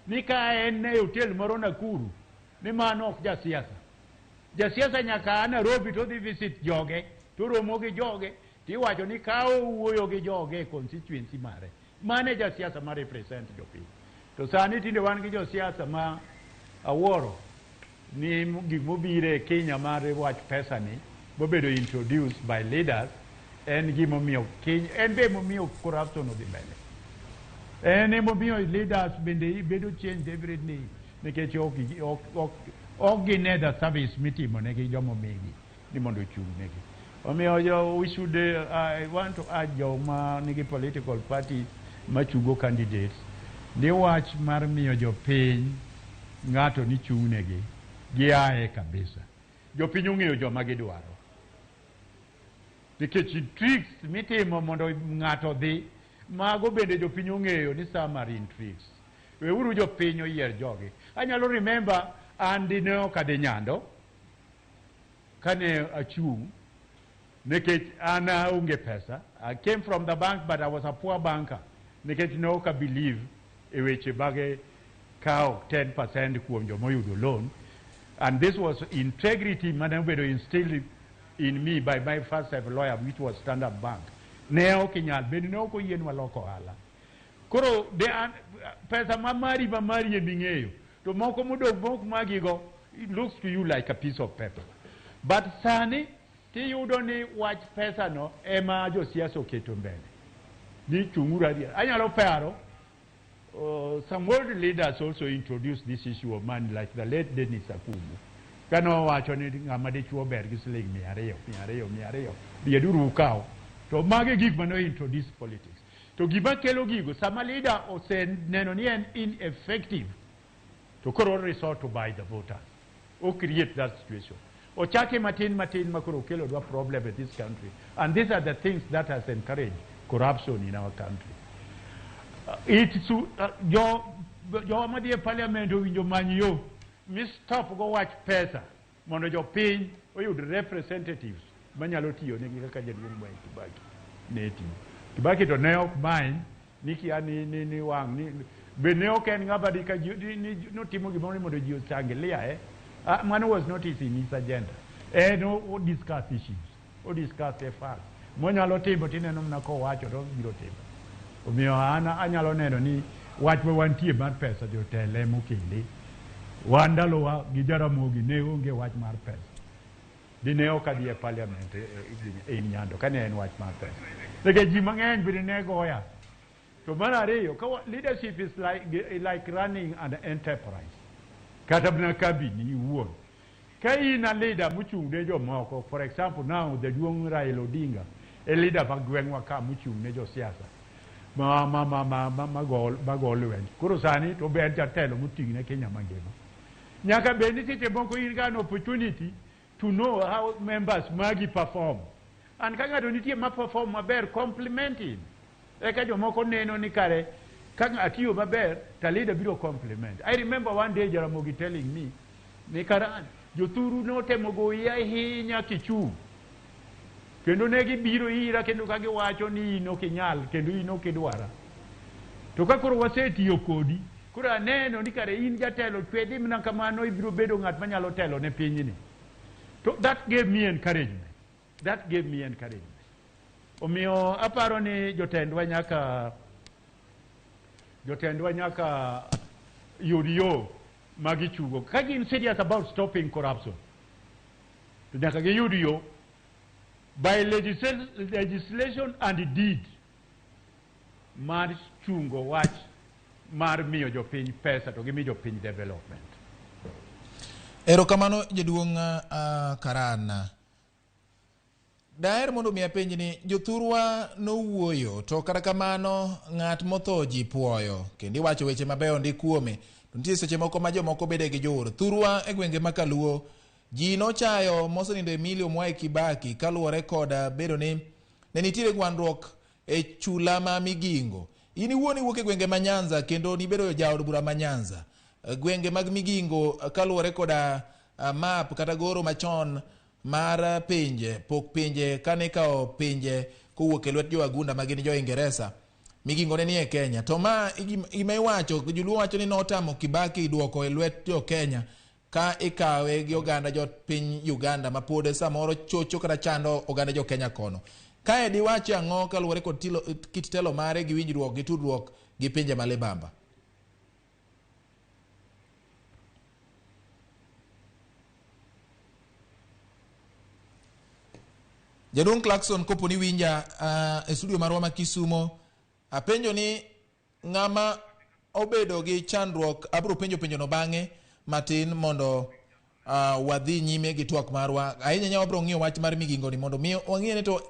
ni ka en e hotel moro Nakuru, ni mano ok jasiasa. Jasiasa nyaka a Nairobi to dhi visit joge, to romo gi joge, tiwacho ni ka owuoyo gi joge e constituency mare. Mano e jasiasa ma represent jopiny. To sani tinde wan gi josiasa ma awuoro ni gik mobiro e Kenya mar wach pesa ni mobedo introduced by leaders en gimomiyo Kenya en be momiyo corruption odhi mbele. En emomiyo leaders bende bedo changed every day nikech ok gine the service mitimo negi joma omigi ni mondo ochung' negi. Omiyo jo we should I want to urge joma nigi political parties machungo candidates ni wach mar miyo jopiny ng'ato ni chung' negi giaye kabisa. Jopiny ong'eyo joma gidwaro. Nikech tricks mitimo mondo ng'ato odhi, mago bende jopiny ong'eyo ni some are intrigues. Weuru jopiny oyier jogi. Anyalo remember an dine ok adhi Nyando kane achung' nikech an aonge pesa. I came from the bank, but I was a poor banker nikech ne ok a believe e weche mag kawo 10% kuom joma oyudo loan, and this was integrity mane obedo instilled in me by my first employer, which was Standard Bank. Ne ok inyal bende ne ok oyienwa loko ohala. Koro de an, pesa ma mari ma mari eming'eyo to moko modong' mok magigo, it looks to you like a piece of paper. But sani tiyudo ni wach pesa no ema josiasa oketo mbele ni chung'uru adier. Anyalo paro Some world leaders also introduced this issue of money, like the late Dennis Akumu. Kane owacho ni ng'ama dichuo ber gi siling 200, 200, 200, dhieduru ukaw. To magi gik mane introduce politics. To gima kelo gigo, sama leader oseneno ni en ineffective, to koro resort to buy the voters. O create that situation. Ochake matin matin ma koro okelo dwa problem in this country. And these are the things that has encouraged corruption in our country. Jo jo madhi e parliament owinjo many yo mi stop go wach pesa mondo jopiny oyud representatives manyalo tiyo negi kaka jaduong' Mwai Kibaki ne tiyo. Kibaki to ne ok many ni kia ni wang' ni be ne ok en ng'ama di ka ji ni notimo gimoro ni mondo ji oshangilia. Mano was not his in his agenda. En o discuss issues, o discuss the facts monyalo timo, tineno mana kowacho to obiro timo. Omiyo an anyalo neno ni wach ma wantie mar pesa, jotelo emokele. Wan ndalowa gi Jaramogi ne onge wach mar pesa. Dine ok adhi e parliament e Nyando kane en wach mar pesa, nikech ji mang'eny bende ne goya. To mar ariyo, ka leadership is like running an enterprise kata mana kambi ni iwuon. Ka in a leader mochung' ne jomoko, for example, now jaduong' Raila Odinga e leader mag gweng'wa ka mochung' ne josiasa ma go lweny. Koro sani to be en jatelo moting' ne Kenya mangima. Nyaka bed ni seche moko in ga an opportunity to know how members magi perform. And ka ng'ato nitie ma perform maber, compliment him. Eka jomoko neno ni kare ka atiyo maber to leader biro compliment. I remember one day Jaramogi telling me ni kara jothuru notemo goyi ahinya kichung', kendo ne gibiro ira kendo ka giwacho ni in ok inyal kendo in ok idwara. To ka koro wasetiyo kodi, koro aneno ni kare in jatelo chwedi mana kamano, ibiro bedo ng'at manyalo telo ne pinyni. To that gave me encouragement, that gave me encouragement. Omiyo aparo ni jotendwa nyaka yud yo ma gichungo ka gin serious about stopping corruption, to nyaka giyud yo by legislation and deed mar chungo wach mar miyo jopiny pesa to gimi jopiny development. Erokamano, jaduong' Karan. Daher mondo mi apenj ni jothurwa nowuoyo, to kata kamano ng'at motho ji puoyo kendo iwacho weche mabeyo ndi kuome, to nitie seche moko ma jomoko bede gi jur. Thurwa e gwenge ma Kaluo ji nochayo mosenindo Emilio Mwai Kibaki kaluwore kod bedo ni ne nitiere gwandruok e chula ma Migingo. In iwuon iwuok e gwenge ma Nyanza kendo nibedo jaod bura ma Nyanza. Gwenge mag Migingo, kaluwore koda map kata goro machon mar pinje pok pinje kane ikawo pinje kowuok e lwet jowagunda ma gin jo Ingeresa, Migingo ne nie Kenya. To ma gima iwacho, joluo wacho ni notamo Kibaki duoko e lwet jo Kenya ka ikawe gi oganda jo piny Uganda ma pod samoro chocho kata chando oganda jo Kenya kono. Kae diwachi ang'o kaluwore kod kit telo mare gi winjruok gi tudruok gi pinje ma libamba? Jaduong' Clarkson, kopo ni winja e studio marwa ma Kisumo, apenjo ni ng'ama obedo gi chandruok, abiro penjo penjo no bang'e matin mondo wadhi nyime gi twak marwa. Ahinya ahinya wabiro ng'iyo wach mar Migingo ni mondo mi wang'e ni to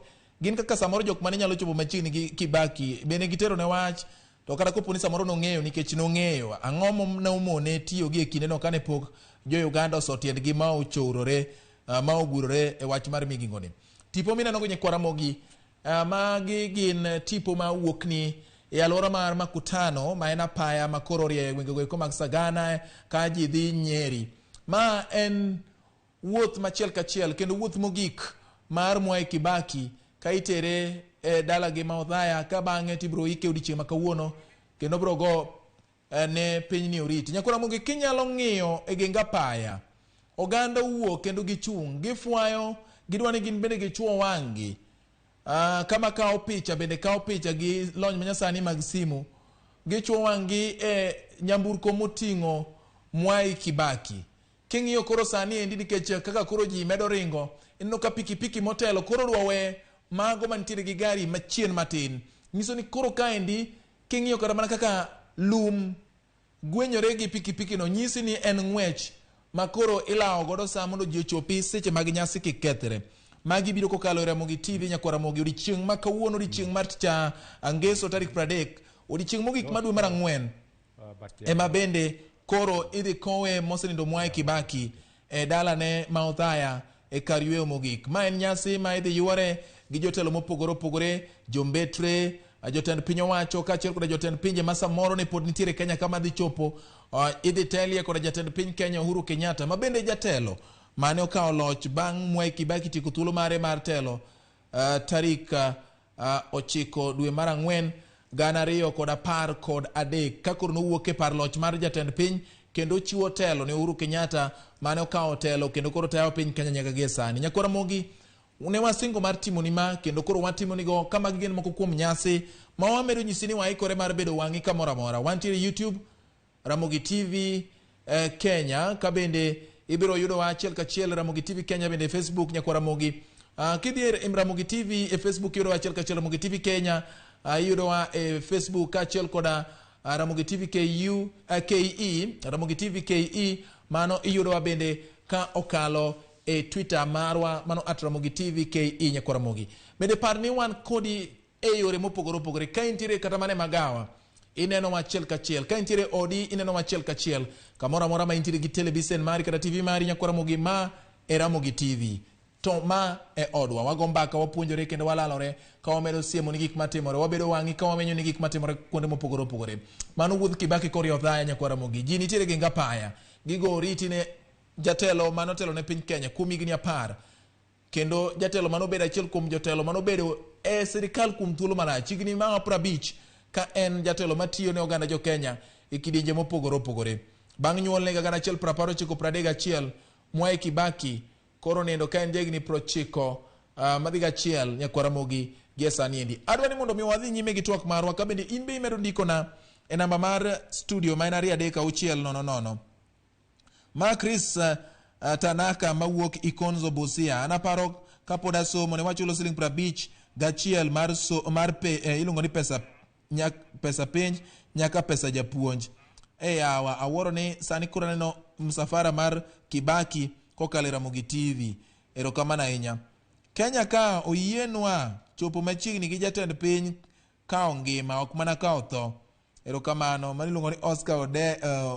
gin kaka samoro jok mane nyalo chopo machiegni gi Kibaki bende gitero ne wach, to kata kopo ni samoro nong'eyo, nikech nong'eyo ang'o nomone tiyo gi e kindeno kane pok jo Uganda oso tiendgi ma ochorore, ma ogurore e wach mar Migingo ni. Tipo mineno go, nyikwa Ramogi, magi gin tipo ma wuok ni e alwora mar Makutano, ma en apaya ma koro orieyo gwengego eko mag Sagana ka ji dhi Nyeri. Ma en wuoth machiel kachiel kendo wuoth mogik mar Mwai Kibaki ka itere e dalagi ma Othaya, ka bang'e tibiro ike odiochieng' ma kawuono kendo biro go ne pinyni oriti. Nyakwa Ramogi, kinyalo ng'iyo e geng apaya, oganda owuok kendo gichung', gifwayo, gidwa ni gin bende gichuo wang'gi. Kama kawo picha bende kawo picha gi lony manyasani mag simu, gichuo wang'gi e nyamburko moting'o Mwai Kibaki. King'iyo koro sani endi, nikech kaka koro ji medo ringo, ineno ka pikipiki motelo koro dwa we mago mantiere gi gari machien matin. Nyiso ni koro kaendi king'iyo kata mana kaka lum gwenyore gi pikipiki no nyisi ni en ng'wech ma koro ilawo godo sa mondo ji ochopi seche mag nyasi kik kethre. Magi biro kokalo e Ramogi TV nyakwar Ramogi odiechieng' ma kawuono, odiechieng' mar tich angeso tarik 30, odiechieng' mogik ma dwe mar ang'wen ema bende koro idhi kowe mosenindo Mwai Kibaki e dalane ma Othaya e kar yweyo mogik. Ma en nyasi ma idhi yuore gi jotelo mopogore opogore, jombetre, jotend piny owacho kaachiel koda jotend pinje ma samoro ne pod nitiere Kenya kama dhi chopo. Idhi telie koda jatend piny Kenya Uhuru Kenyatta ma bende jatelo mane okawo loch bang' Mwai Kibaki tieko thuolo mare mar telo tarik 9 dwe mar ang'wen 2013 ka koro nowuok e par loch mar jatend piny kendo chiwo telo ne Uhuru Kenyatta mane okawo telo kendo koro tayo piny Kenya nyaka gie sani. Nyakwar Ramogi, ne wasingo mar timoni ma kendo koro watimonigo ka magi gin moko kuom nyasi ma wamedo nyisi ni waikore mar bedo wang'i kamoro amora. Wantiere YouTube, Ramogi TV Kenya, ka bende ibiro yudowa achiel kachiel Ramogi TV Kenya bende e Facebook nyakwar Ramogi. Kidhi e Ramogi TV e Facebook iyudowa achiel kachiel Ramogi TV Kenya, iyudowa e Facebook kaachiel koda Ramogi TV KU, KE, Ramogi TV KE, mano iyudowa bende ka okalo e Twitter marwa mano at Ramogi TV KE nyakwar Ramogi. Bende par ni wan kodi e yore mopogore opogore. Ka intiere kata mana e magawa, ineno achiel kachiel. Ka intiere odi, ineno achiel kachiel. Kamoro amora ma intiere gi televisen mari kata TV mari nyakwar Ramogi, ma e Ramogi TV. To ma e odwa. Wago mbaka, wapuonjore kendo walalore ka wamedo siemo ni gik matimore. Wabedo wang'i ka wamenyo ni gik matimore kuonde mopogore opogore. Mano wuodh Kibaki kori Othaya nyakwar Ramogi. Ji nitiere gi ngapaya. Gigo oriti ne jatelo manotelo ne piny Kenya kuom higni 10. Kendo jatelo manobedo achiel kuom jotelo manobedo e sirikal kuom thuolo malach higni ma 50 ka en jatelo matiyo ne oganda jo Kenya e kidienje mopogore opogore. Bang' nyuolne higa 1931, Mwai Kibaki koro nindo ka en jahigni 90 madhi gachiel nyakwar Ramogi gie sani endi. Adwa ni mondo mi wadhi nyime gi twak marwa ka bende in be imedo ndikona e namba mar studio ma en 236 00. Ma Chris Tanaka mawuok Ikonzo Busia. An aparo kapod asomo ne wachulo siling 51 mar so, mar pe, iluongo ni pesa nyak, pesa penj nyaka pesa japuonj. E yawa awuoro ni sani koro aneno msafara mar Kibaki kokalo e Ramogi TV. Erokamano ahinya. Kenya ka oyienwa chopo machiegni gi jatend piny ka ongima ok mana ka otho. Erokamano. Mano iluongo ni Oscar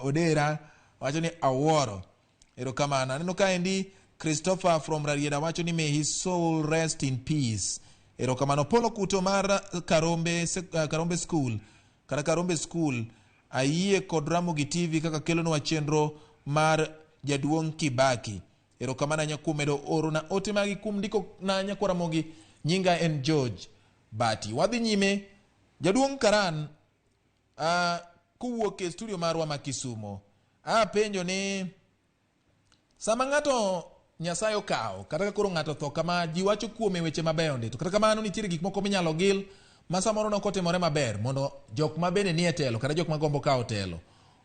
Odera wacho ni awuoro. Erokamano. Aneno kaendi Christopher from Rarieda wacho ni may his soul rest in peace. Erokamano. Polo Kuto mar Karombe, Karombe School kata Karombe School ayie kod Ramogi TV kaka kelonwa chenro mar jaduong' Kibaki. Erokamano ahinya kuom medo orona ote magi kuom ndiko na nyakwar Ramogi. Nyinga en George Bati. Wadhi nyime. Jaduong' Karan kowuok e studio marwa ma Kisumo. Apenjo ni sama ng'ato Nyasaye okawo kata ka koro ng'ato otho kama ji wacho kuome weche mabeyo ndi to kata kamano nitiere gik moko minyalo gil ma samoro ne ok otimore maber mondo jok ma bende nie telo kata jok magombo kawo telo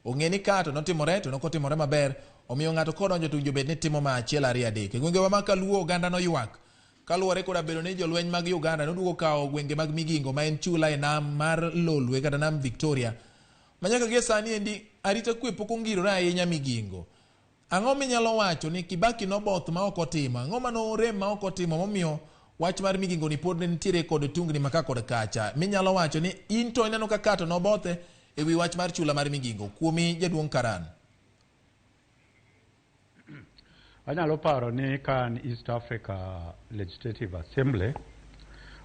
ong'e ni ka to notimore to nok otimore maber, omiyo ng'ato kodonjo to winjo bed ni timo ma achiel ariyo adek. E gwengewa ma Kaluo oganda noywak kaluwore koda bedo ni jolweny mag Uganda noduogo kawo gwenge mag Migingo ma en chula e nam mar Lolwe kata nam Victoria ma nyaka gie sani endi arita kwe pok ongirore ahinya Migingo. Ang'o minyalo wacho ni Kibaki noboth ma ok otimo? Ang'o ma norem ma ok otimo momiyo wach mar Migingo ni pod nitiere kod tungni ma ka kod kacha? Minyalo wacho ni in to ineno kaka to nobothe e wi wach mar chula mar Migingo. Kuomi jaduong' Karan. Anyalo paro ni ka an East Africa Legislative Assembly,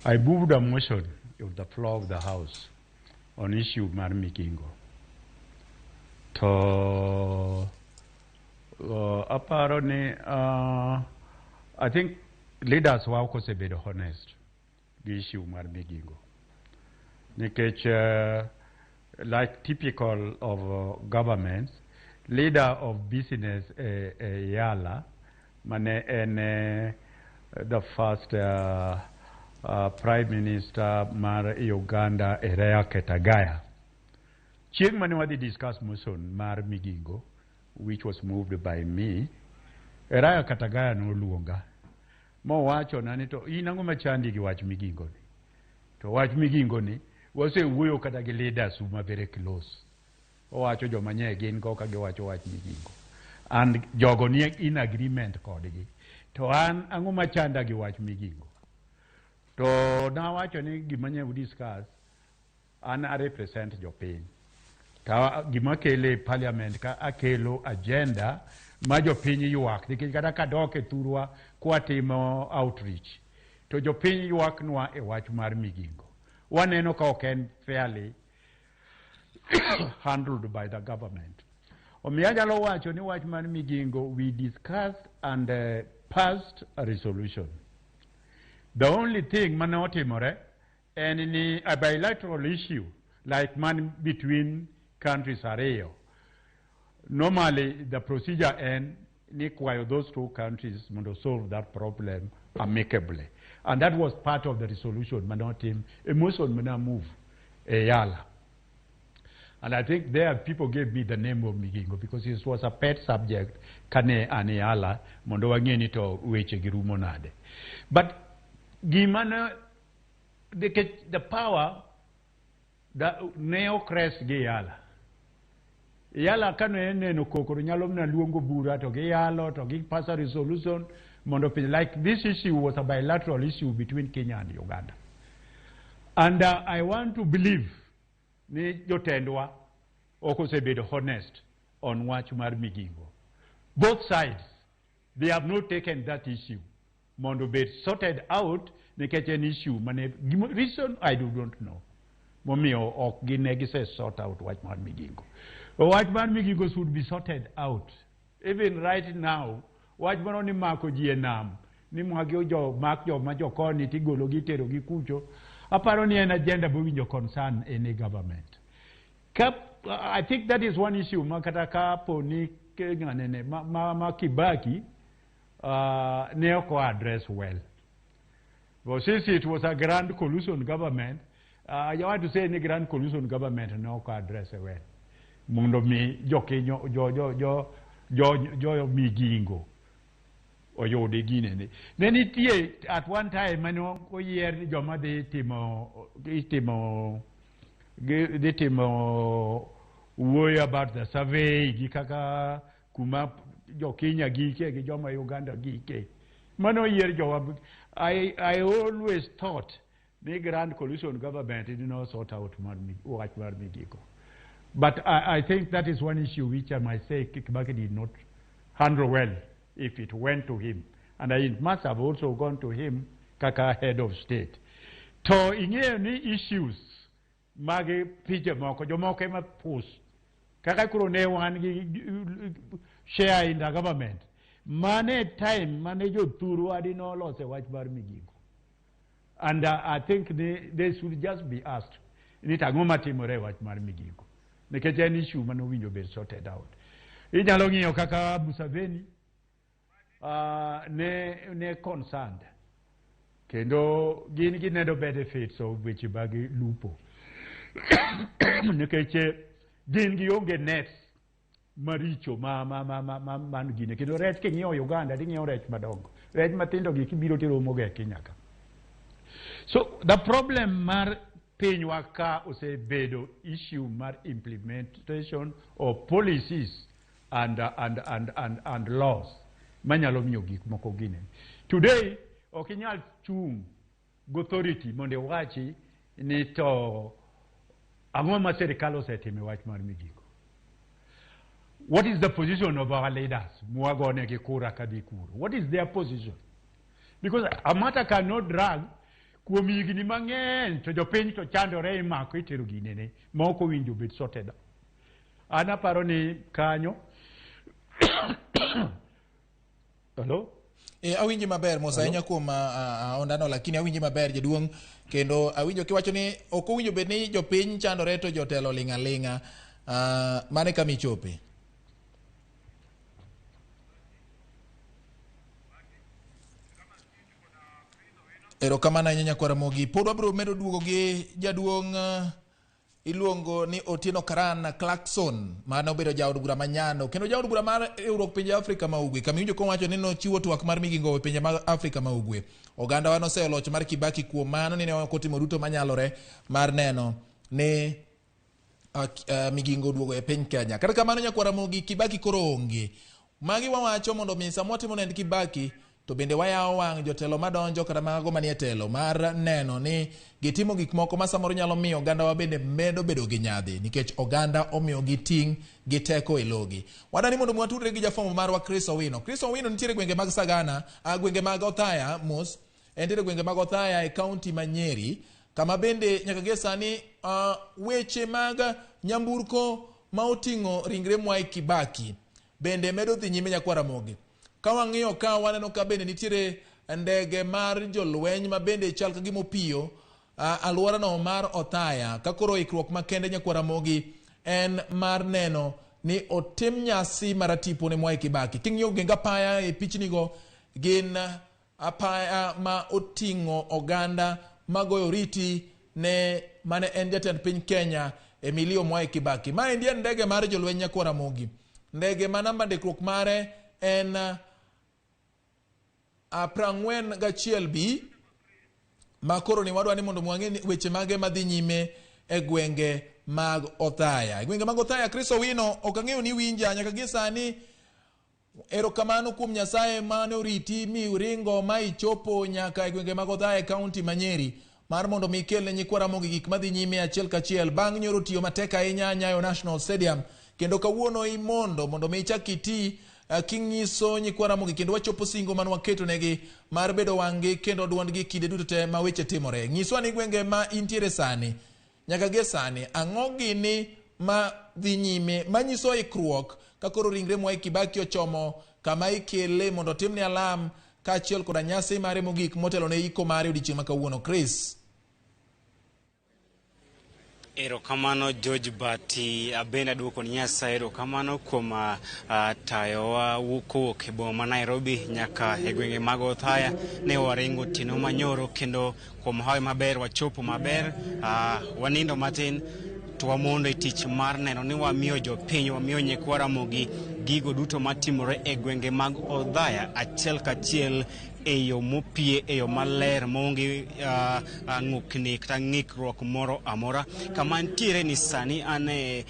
I moved a motion on the floor of the House on issue mar Migingo. To aparo ni I think leaders wa ok osebedo honest gi issue mar Migingo. Nikech like typical of governments, leader of business e Yala mane en the first prime minister mar Uganda Eriya Kategaya. Chieng' mane wadhi discuss motion mar Migingo, which was moved by me, Eriya Kategaya noluonga mowachona ni to in ang'o machandi gi wach Migingo ni? To wach Migingo ni wasewuoyo kata gi leaders ma very close. Owacho joma nye gin go ka giwacho wach Migingo. And jogo nie in agreement kodgi. To an ang'o machanda gi wach Migingo? To nawacho ni gima nye udiscuss, an a represent jopiny. Ta gima kele e parliament ka akelo agenda ma jopiny ywak nikech kata kadok e thurwa kwatimo outreach to jopiny ywaknwa e wach mar Migingo. Waneno ka ok en fairly handled by the government. Omiyo anyalo wacho ni wach mar Migingo we discussed and passed a resolution. The only thing mane otimore en ni a bilateral issue like man between countries ariyo. Normally the procedure en ni kwayo those two countries mondo solve that problem amicably. And that was part of the resolution mane otim, a motion mane move e Yala. And I think there people gave me the name of Migingo because it was a pet subject kane an e Yala mondo wang'e ni to weche gi rumo nade. But gima ne nikech the power ne ok rest gi Yala. Yala kane neno koko to nyalo mana luongo bura to giyalo to gi pass a resolution mondo piny like this issue was a bilateral issue between Kenya and Uganda. And I want to believe ni jotendwa ok osebedo honest on wach mar Migingo. Both sides, they have not taken that issue mondo obed sorted out nikech en issue mane reason I do not know. Momiyo ok gine gise sort out wach mar Migingo. Wach mar Migingo should be sorted out. Even right now, wach moro ni mako ji e nam, ni magi jo mak joma jokoni tigolo gi itero gi kucho. Aparo ni en agenda mowinjo concern any government. Ka, I think that is one issue ma kata ka po ni ng'anene ma Kibaki ne ok address well. But since it was a grand coalition government, I want to say ni grand coalition government ne ok address well. Mondo mi jokinyo jo Migingo oyudi ginene. Ne nitie at one time mane oyier joma dhi timo itimo dhi timo wuoyo about the survey gi kaka kuma jo Kenya gike gi joma Uganda gike. Mano oyier jowa. I always thought ni grand coalition government did not sort out mar wach mar Migingo. But I think that is one issue which I might say Kibaki did not handle well if it went to him. And it must have also gone to him kaka head of state. To ing'eyo ni issues mag pinje moko, jomoko ema push. Kaka koro ne wan gi share in the government. Mane time mane jothurwa di nolose wach mar Migingo. And I think they should just be asked ni to ang'o matimore e wach mar Migingo. Nikech en issue mane owinjo bed sorted out. Inyalo ng'iyo kaka Museveni ne concerned. Kendo gin gineno benefits of weche mag lupo. Nikech gin gionge nets maricho ma man gine. Kendo rech king'iyo Uganda ting'iyo rech madongo. Rech matindo gi kibiro tiromo go e Kenya ka. So the problem mar pinywa ka osebedo issue mar implementation of policies and laws manyalo miyo gik moko gine. Today, ok inyal chung' gi authority mondo iwachi ni to ang'o ma sirikal osetimo e wach mar Migingo. What is the position of our leaders? Mwagonegi kura kadhi kuro. What is their position? Because a matter cannot drag kuom higni mang'eny to jopiny to chandore imako itero ginene ma ok owinjo bed sorted. An aparo ni kanyo. Hello? E, awinji maber mos ahinya kuom ondano, lakini awinji maber jaduong', kendo awinjo kiwacho ni ok owinjo bed ni jopiny chandore to jotelo ling' aling'a. Mane kama ichope? Erokamano ahinya nyakwar Ramogi. Pod wabiro medo duogo gi jaduong' iluongo ni Otieno Karan Clarkson mane obedo jaod bura ma Nyando kendo jaod bura mar riwruok pinje Afrika ma Ugwe, kama iwinjo kowacho ni nochiwo twak mar Migingo e pinje mag Afrika ma Ugwe. Oganda wa noseyo loch mar Kibaki kuom mano ni ne ok otimo duto manyalore mar neno ni Migingo oduogo e piny Kenya. Kata kamano nyakwar Ramogi, Kibaki koro onge. Magi wawacho mondo mi sama watimo nend Kibaki to bende wayawo wang' jotelo madonjo kata mago manie telo mar neno ni gitimo gik moko ma samoro nyalo miyo ogandawa bende medo bedo gi nyadhi nikech oganda omiyogi ting' gi teko e logi. Wadani mondo watudre gi jafwambo marwa Chris Owino. Chris Owino nitiere gwenge mag Sagana, gwenge mag Othaya mos, entiere gwenge mag Othaya e kaunti ma Nyeri, kama bende nyaka gie sani weche mag nyamburko ma oting'o ringre Mwai Kibaki bende medo dhi nyime nyakwar Ramogi. Ka wang'iyo ka waneno ka bende nitiere ndege mar jolweny ma bende chal ka gima opiyo alworano mar Othaya ka koro ikruok makende nyakwar Ramogi en mar neno ni otim nyasi mar tipo ne Mwai Kibaki. King'iyo geng apaya e pichnigo gin apaya ma oting'o oganda magoyo oriti ne mane en jatend piny Kenya Emilio Mwai Kibaki. Maendi en ndege mar jolweny nyakwar Ramogi. Ndege ma namba ndikruok mare en 41 B ma koro ni wadwa ni mondo wang'e weche mage madhi nyime e gwenge mag Othaya. E gwenge mag Othaya, Chris Owino, ok ang'eyo ni winja nyaka gie sani. Erokamano kuom Nyasaye mane oriti mi ringo ma ichopo nyaka e gwenge mag Othaya e kaunti ma Nyeri mar mondo mi ikel ne nyikwa Ramogi gik madhi nyime achiel kachiel bang' nyoro tiyo matek ahinya Nyayo National Stadium kendo kawuono imondo mondo mi ichak iti king'iso nyikwa Ramogi kendo wachopo singo mane waketo negi mar bedo wang'gi kendo duondgi kinde duto te ma weche timore. Nyiswa ni gwenge ma intiere sani nyaka gie sani ang'o gini ma dhi nyime manyiso ikruok ka koro ringre Mwai Kibaki ochomo kama ikele mondo otimne alam kaachiel koda nyasi mare mogik motelo ne iko mare odiochieng' ma kawuono. Chris. Erokamano George Bati, abende aduoko ni Nyasaye erokamano kuom tayowa kowuok e boma ma Nairobi nyaka e gwenge mag Othaya. Ne waringo otieno manyoro kendo kuom hawi maber wachopo maber, wanindo matin to wamondo e tich mar neno ni wamiyo jopiny, wamiyo nyikwa Ramogi gigo duto matimore e gwenge mag Othaya achiel kachiel e yo mopie, e yo maler maonge ng'ukni kata ng'ikruok moro amora. Kama ntiere ni sani an e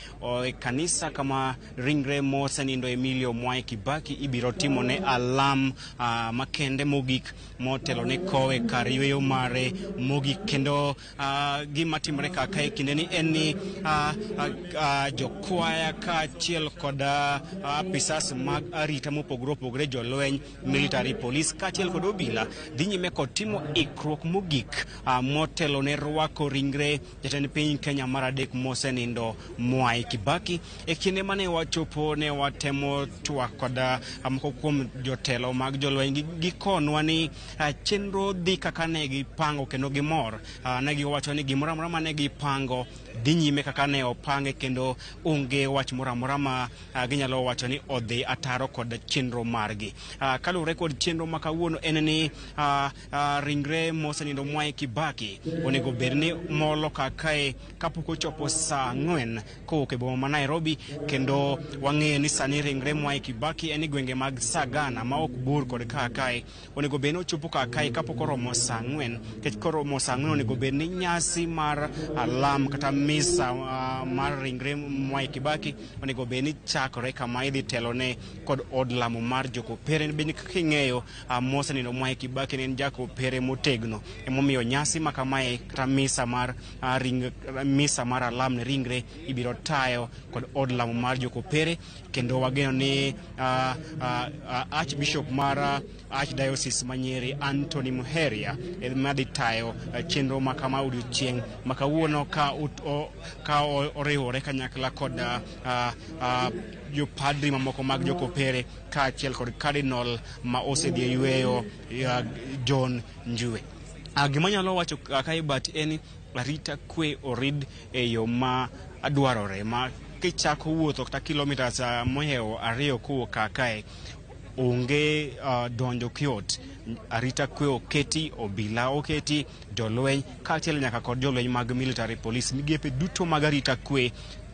kanisa kama ringre mosenindo Emilio Mwai Kibaki ibiro timone alam makende mogik motelo ne kowe kar yweyo mare mogik. Kendo gima timore kar kae kinde ni en ni jokwaya kaachiel kod apisas mag arita mopogore opogore, jolweny, military police kaachiel kod obila dhi nyime kod timo ikruok mogik motelo ne rwako ringre jatend piny Kenya mar adek mosenindo Mwai Kibaki. E kinde mane wachopo ne watemo twak kod moko kuom jotelo mag jolweny, gikonwa ni chenro dhi kaka ne gipango kendo gimor. Ne giwacho ni gimoro amora mane gipango dhi nyime kaka ne opange kendo onge wach moro amora ma ginyalo wacho ni odhi ataro kod chenro margi. Kaluwore kod chenro ma kawuono en ni ringre mosenindo Mwai Kibaki onego bed ni molo kakae kapok ochopo saa 4 kowuok e boma ma Nairobi, kendo wang'eyo ni sani ringre Mwai Kibaki en e gwenge mag Sagana ma ok bor kod kakae. Onego bed ni ochopo kakae kapok oromo saa 4, nikech koromo saa 4 onego bed ni nyasi mar alam kata misa mar ringre Mwai Kibaki onego bed ni chakore kama idhi telone kod od lamo mar Jokopere. Bende kaka ing'eyo, mosenindo Mwai Kibaki ne en jakopere motegno, emomiyo nyasi ma kamae kata misa mar misa mar alam ne ringre ibiro tayo kod od lamo mar Jokopere. Kendo wageno ni Archbishop mar Archdiocese ma Nyeri Anthony Muheria ema dhi tayo chenro ma kama odiochieng' ma kawuono ka oriwore kanyakla kod jopadri mamoko mag Jokopere kaachiel kod Cardinal ma osedhi e yweyo John Njue. Gima anyalo wacho kae but en arita kwe orid e yo ma dwarore ma kichako wuotho kata kilometers mohewo 2 kowuok kar kae onge donjo kyot. Arita kwe oketi, obila oketi, jolweny kaachiel nyaka kod jolweny mag military police. Migepe duto mag arita kwe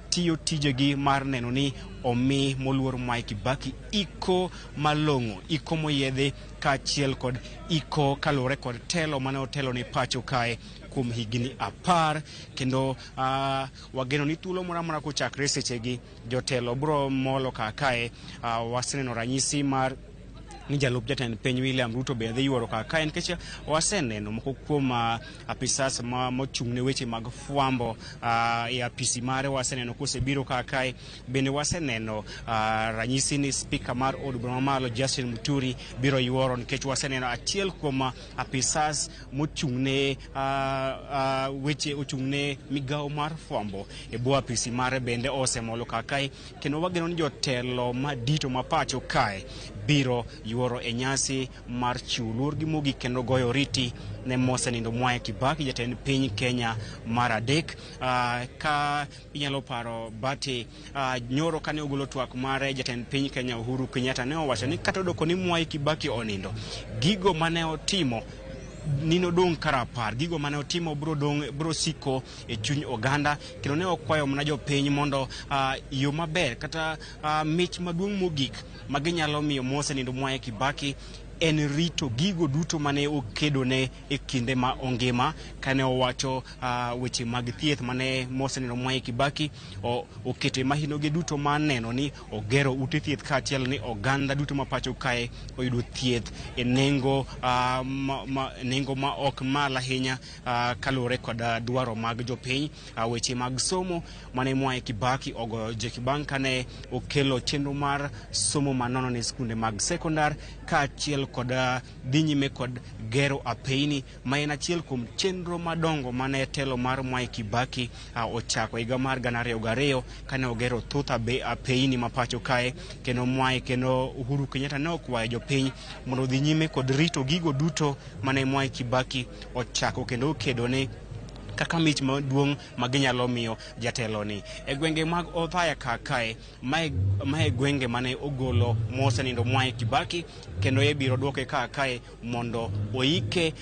tiyo tijegi mar neno ni omi moluor Mwai Kibaki iko malong'o, iko moyiedhi kaachiel kod iko kaluwore kod telo mane otelo ne pacho kae. kuom higni 10 kendo wageno ni thuolo moro amora kochakre sechegi jotelo biro molo kar kae. Waseneno ranyisi mar ni jalup jatend piny William Ruto be dhi yuoro kar kae, nikech waseneno moko kuom apisas ma mochung' ne weche mag fwambo e apisi mare, waseneno kosebiro kar kae. Bende waseneno ranyisi ni spika mar od bura mamalo Justin Muturi biro yuoro, nikech waseneno achiel kuom apisas mochung' ne weche ochung' ne migawo mar fwambo e bwo apisi mare bende osemolo kar kae, kendo wageno ni jotelo madito ma pacho kae biro yuoro e nyasi mar chiwo luor gi mogik kendo goyo oriti ne mosenindo Mwai Kibaki, jatend piny Kenya mar adek. Ka inyalo paro Bati, nyoro kane ogolo twak mare, jatend piny Kenya Uhuru Kenyatta ne owacho ni kata odoko ni Mwai Kibaki onindo, gigo mane otimo ninodong' karapar, gigo mane otimo biro dong', biro siko e chuny oganda, kendo ne okwayo mana jopiny mondo yo maber kata mich maduong' mogik ma ginyalo miyo mosenindo Mwai Kibaki en rito gigo duto mane okedone e kinde ma ongima. Kane owacho weche mag thieth mane mosenindo Mwai Kibaki oketo e mahinoge duto mar neno ni ogero ute thieth kaachiel ni oganda duto ma pacho kae oyudo thieth e nengo nengo ma ok mal ahinya kaluwore kod dwaro mag jopiny. Weche mag somo mane Mwai Kibaki ogoyo jeki bang' kane okelo chenro mar somo manono ne skunde mag sekondar, kaachiel kod dhi nyime kod gero apeyni, ma en achiel kuom chenro madongo mane telo mar Mwai Kibaki ochako higa mar 2002 kane ogero thoth apeyni ma pacho kae. Kendo Mwai kendo Uhuru Kenyatta ne okwayo jopiny mondo odhi nyime kod rito gigo duto mane Mwai Kibaki ochako kendo okedone kaka mich maduong' ma ginyalo miyo jatelo ni. E gwenge mag Othaya kar kae, mae gwenge mane ogolo mosenindo Mwai Kibaki, kendo ibiro duoke kar kae mondo oike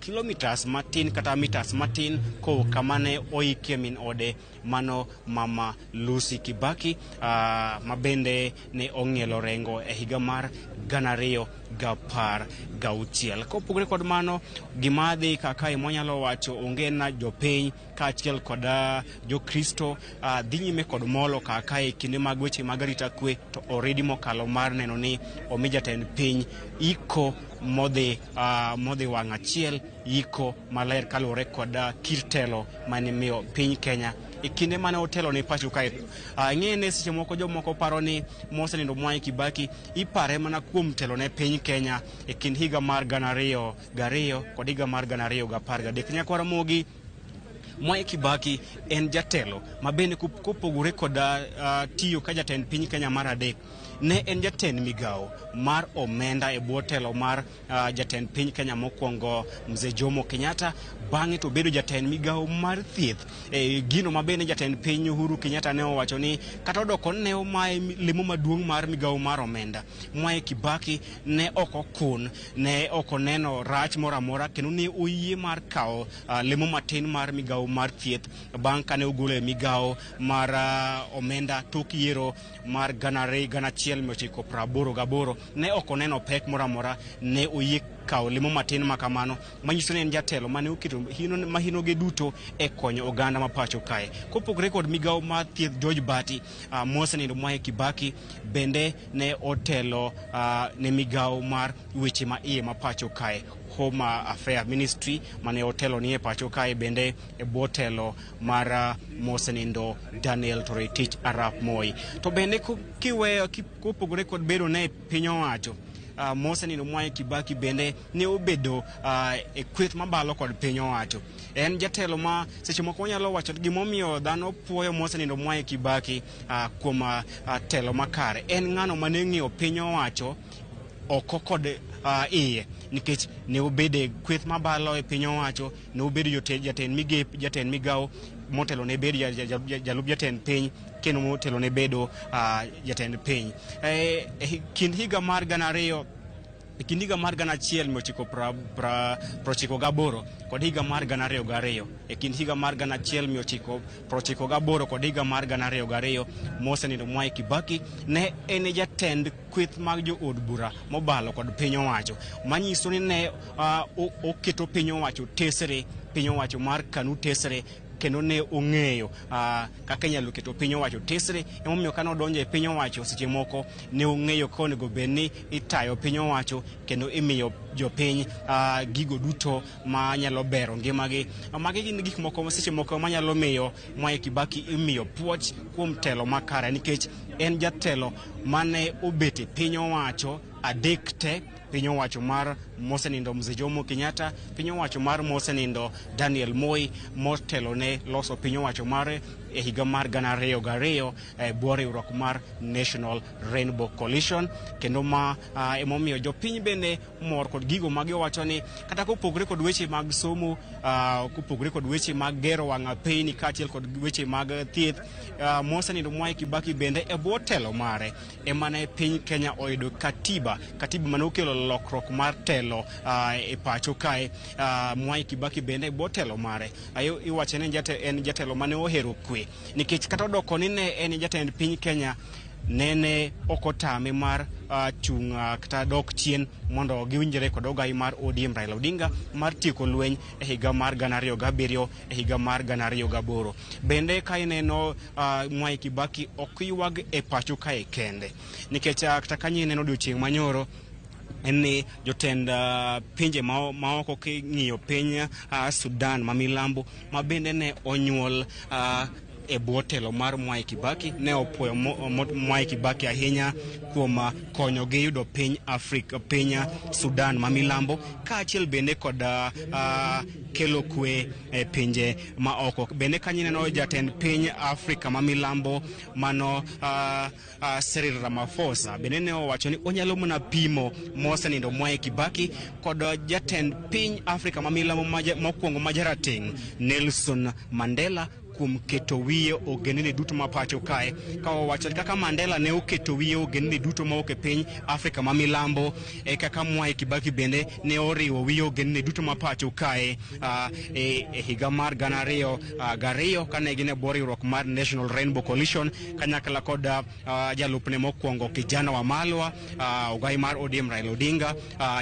kilometers matin kata meters matin kowuok kama ne oikie min ode, mano Mama Lucy Kibaki, ma bende ne ong'ielo rengo e higa mar 2016. Kopogore kod mano, gima dhi kaka mwanyalo wacho onge na jopiny kaachiel kod jokristo dhi nyime kod molo kaka e kinde mag weche mag arita kwe to oridi mokalo mar neno ni omi jatend piny iko modhi wang' achiel, iko maler kaluwore kod kit telo mane miyo piny Kenya e kinde mane otelo ne pacho kae. Ing'e ni seche moko jomoko paro ni mosenindo Mwai Kibaki ipare mana kuom telo ne piny Kenya e kind higa mar 2002 kod higa mar 2013. Nyakwar Ramogi, Mwai Kibaki en jatelo ma bende kopogore kod tiyo ka jatend piny Kenya mar adek, ne en jatend migawo mar omenda e bwo telo mar jatend piny Kenya mokwongo Mzee Jomo Kenyatta. Bang'e to obedo jatend migawo mar thieth, gino ma bende jatend piny Uhuru Kenyatta ne owacho ni kata odoko ne omaye lemo maduong' mar migawo mar omenda, Mwai Kibaki ne ok okun, ne ok oneno rach moro amora, kendo ne oyie mar kawo lemo matin mar migawo mar thieth bang' kane ogolo e migawo mar omenda tok yiero mar 1988. Ne ok oneno pek moro amora, ne oyie kawo lemo matin ma kamano, manyiso ni en jatelo mane oketo mahinoge duto e konyo oganda ma pacho kae. Kopogore kod migawo mar thieth George Bati, mosenindo Mwai Kibaki bende ne otelo ne migawo mar weche ma iye ma pacho kae, Home Affairs Ministry, mane otelo ni e pacho kae bende e bwo telo mar mosenindo Daniel Toroitich arap Moi. To bende kiweyo kopogore kod bedo ne piny owacho, mosenindo Mwai Kibaki bende ne obedo e kweth mabalo kod piny owacho. En jatelo ma seche moko wanyalo wacho gimomiyo dhano puoyo mosenindo Mwai Kibaki kuom telo makare. En ng'ano mane ng'iyo piny owacho oko kod iye, nikech ne obedo e kweth mabalo e piny owacho, ne obedo jatend migepe, jatend migawo motelo ne bedo jalup jatend piny, kendo motelo ne bedo jatend piny. E kind higa mar 2000, e kind higa mar 1998 kod higa mar 2002, e kind higa mar 1998 kod higa mar 2002, mosenindo Mwai Kibaki ne en jatend kweth mag jood bura mobalo kod piny owacho, manyiso ni ne oketo piny owacho tesre piny owacho mar KANU tesre, kendo ne ong'eyo kaka inyalo keto piny owacho tesre. Emomiyo kane odonjo e piny owacho, seche moko ne ong'eyo ka onego bed ni itayo piny owacho kendo imiyo jopiny gigo duto manyalo bero ngimagi. Magi gin gik moko seche moko manyalo miyo Mwai Kibaki imiyo puoch kuom telo makare, nikech en jatelo mane obet e piny owacho adek te: piny owacho mar mosenindo Mzee Jomo Kenyatta, piny owacho mar mosenindo Daniel Moi, motelo ne loso piny owacho mare e higa mar 2002 e bwo riwruok mar National Rainbow Coalition. Kendo ma emomiyo jopiny bende mor kod gigo ma giwacho ni kata kopogore kod weche mag somo, kopogore kod weche mag gero wang' apeyni kaachiel kod weche mag thieth, mosenindo Mwai Kibaki bende e bwo telo mare ema ne piny Kenya oyudo katiba, katiba mane okelo lokruok mar telo e pacho kae. Mwai Kibaki bende e bwo telo mare iwacho ni en jatelo mane ohero kwe, nikech kata odoko ni ne en jatend piny Kenya, nene ok otame mar chung' kata dok chien mondo giwinjre kod ogai mar ODM Raila Odinga mar tieko lweny e higa mar 2007, e higa mar 2008. Bende ka ineno, Mwai Kibaki ok ywag e pacho kae kende, nikech kata kanyo ineno odiochieng' manyoro en ni jotend pinje maoko king'iyo piny Sudan ma milambo ma bende ne onyuol e bwo telo mar Mwai Kibaki ne opuoyo Mwai Kibaki ahinya kuom konyogi yudo piny Afrika, piny Sudan ma milambo, kaachiel bende kod kelo kwe e pinje ma oko. Bende kanyo ineno jatend piny Afrika ma milambo mano Cyril Ramaphosa bende ne owacho ni onyalo mana pimo mosenindo Mwai Kibaki kod jatend piny Afrika ma milambo mokwongo ma jarateng' Nelson Mandela kuom keto wiye ogendni duto ma pacho kae, ka owacho kaka Mandela ne oketo wiye ogendni duto mawuok e piny Afrika ma milambo e kaka Mwai Kibaki bende ne oriwo wiye ogendni duto ma pacho kae e higa mar 2002 kane gin e bwo riwruok mar National Rainbow Coalition kanyakla kod jalupne mokwongo Kijana Wamalwa, ogai mar ODM Raila Odinga,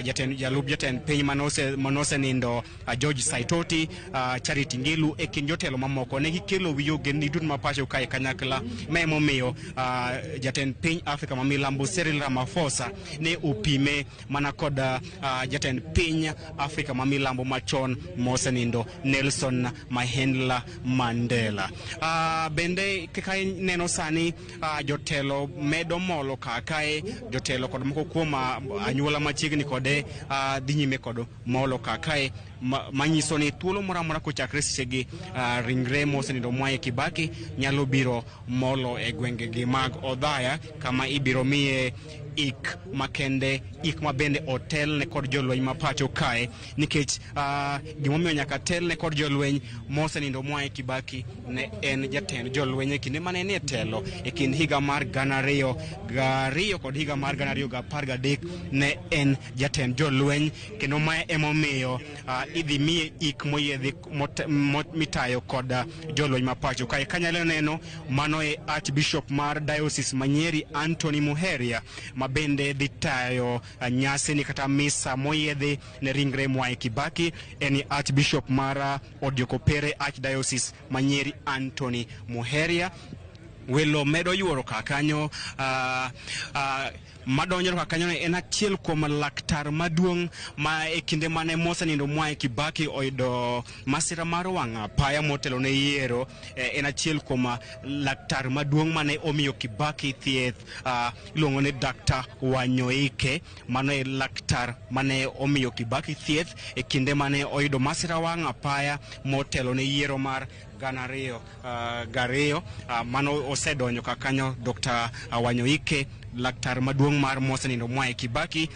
jatend, jalup jatend piny manosenindo George Saitoti, Charity Ngilu e kind jotelo mamoko. Ne gikelo wiye ogendni duto ma pacho kae kanyakla, ma emomiyo jatend piny Afrika ma milambo Cyril Ramaphosa ne opime mana kod jatend piny Afrika ma milambo machon mosenindo Nelson Mahendla Mandela. Bende kaka ineno sani, jotelo medo molo kar kae, jotelo kod moko kuom anyuola machiegni kode dhi nyime kod molo kar kae, manyiso ni thuolo moro amora kochakre sechegi ringre mosenindo Mwai Kibaki nyalo biro molo e gwengegi mag Odhaya, kama ibiro miye ik makende, ik ma bende otelne kod jolweny ma pacho kae, nikech gimomiyo nyaka telne kod jolweny, mosenindo Mwai Kibaki ne en jatend jolweny e kinde mane en e telo e kind higa mar 2002 kod higa mar 2013. Ne en jatend jolweny, kendo mae emomiyo idhi miye ik moyiedhi mitayo kod jolweny ma pacho kae. Kanyalo neno mano e Archbishop mar Diocese ma Nyeri Anthony Muheria, ma bende dhi tayo nyasi ni kata misa moyiedhi ne ringre Mwai Kibaki. En Archbishop mar Odioko Archdiocese ma Nyeri Anthony Muheria. Welo medo yuoro kar kanyo. Madonjo kar kanyo en achiel kuom laktar maduong' ma e kinde mane mosenindo Mwai Kibaki oyudo masira mar wang' apaya motelo ne yiero, en achiel kuom laktar maduong' mane omiyo Kibaki thieth, iluongo ni Dr. Wanyoike. Mano e laktar mane omiyo Kibaki thieth e kinde mane oyudo masira wang' apaya motelo ne yiero mar 2002. Mano osedonjo ka kanyo Dr. Wanyoike, laktar maduong' mar mosenindo Mwai Kibaki,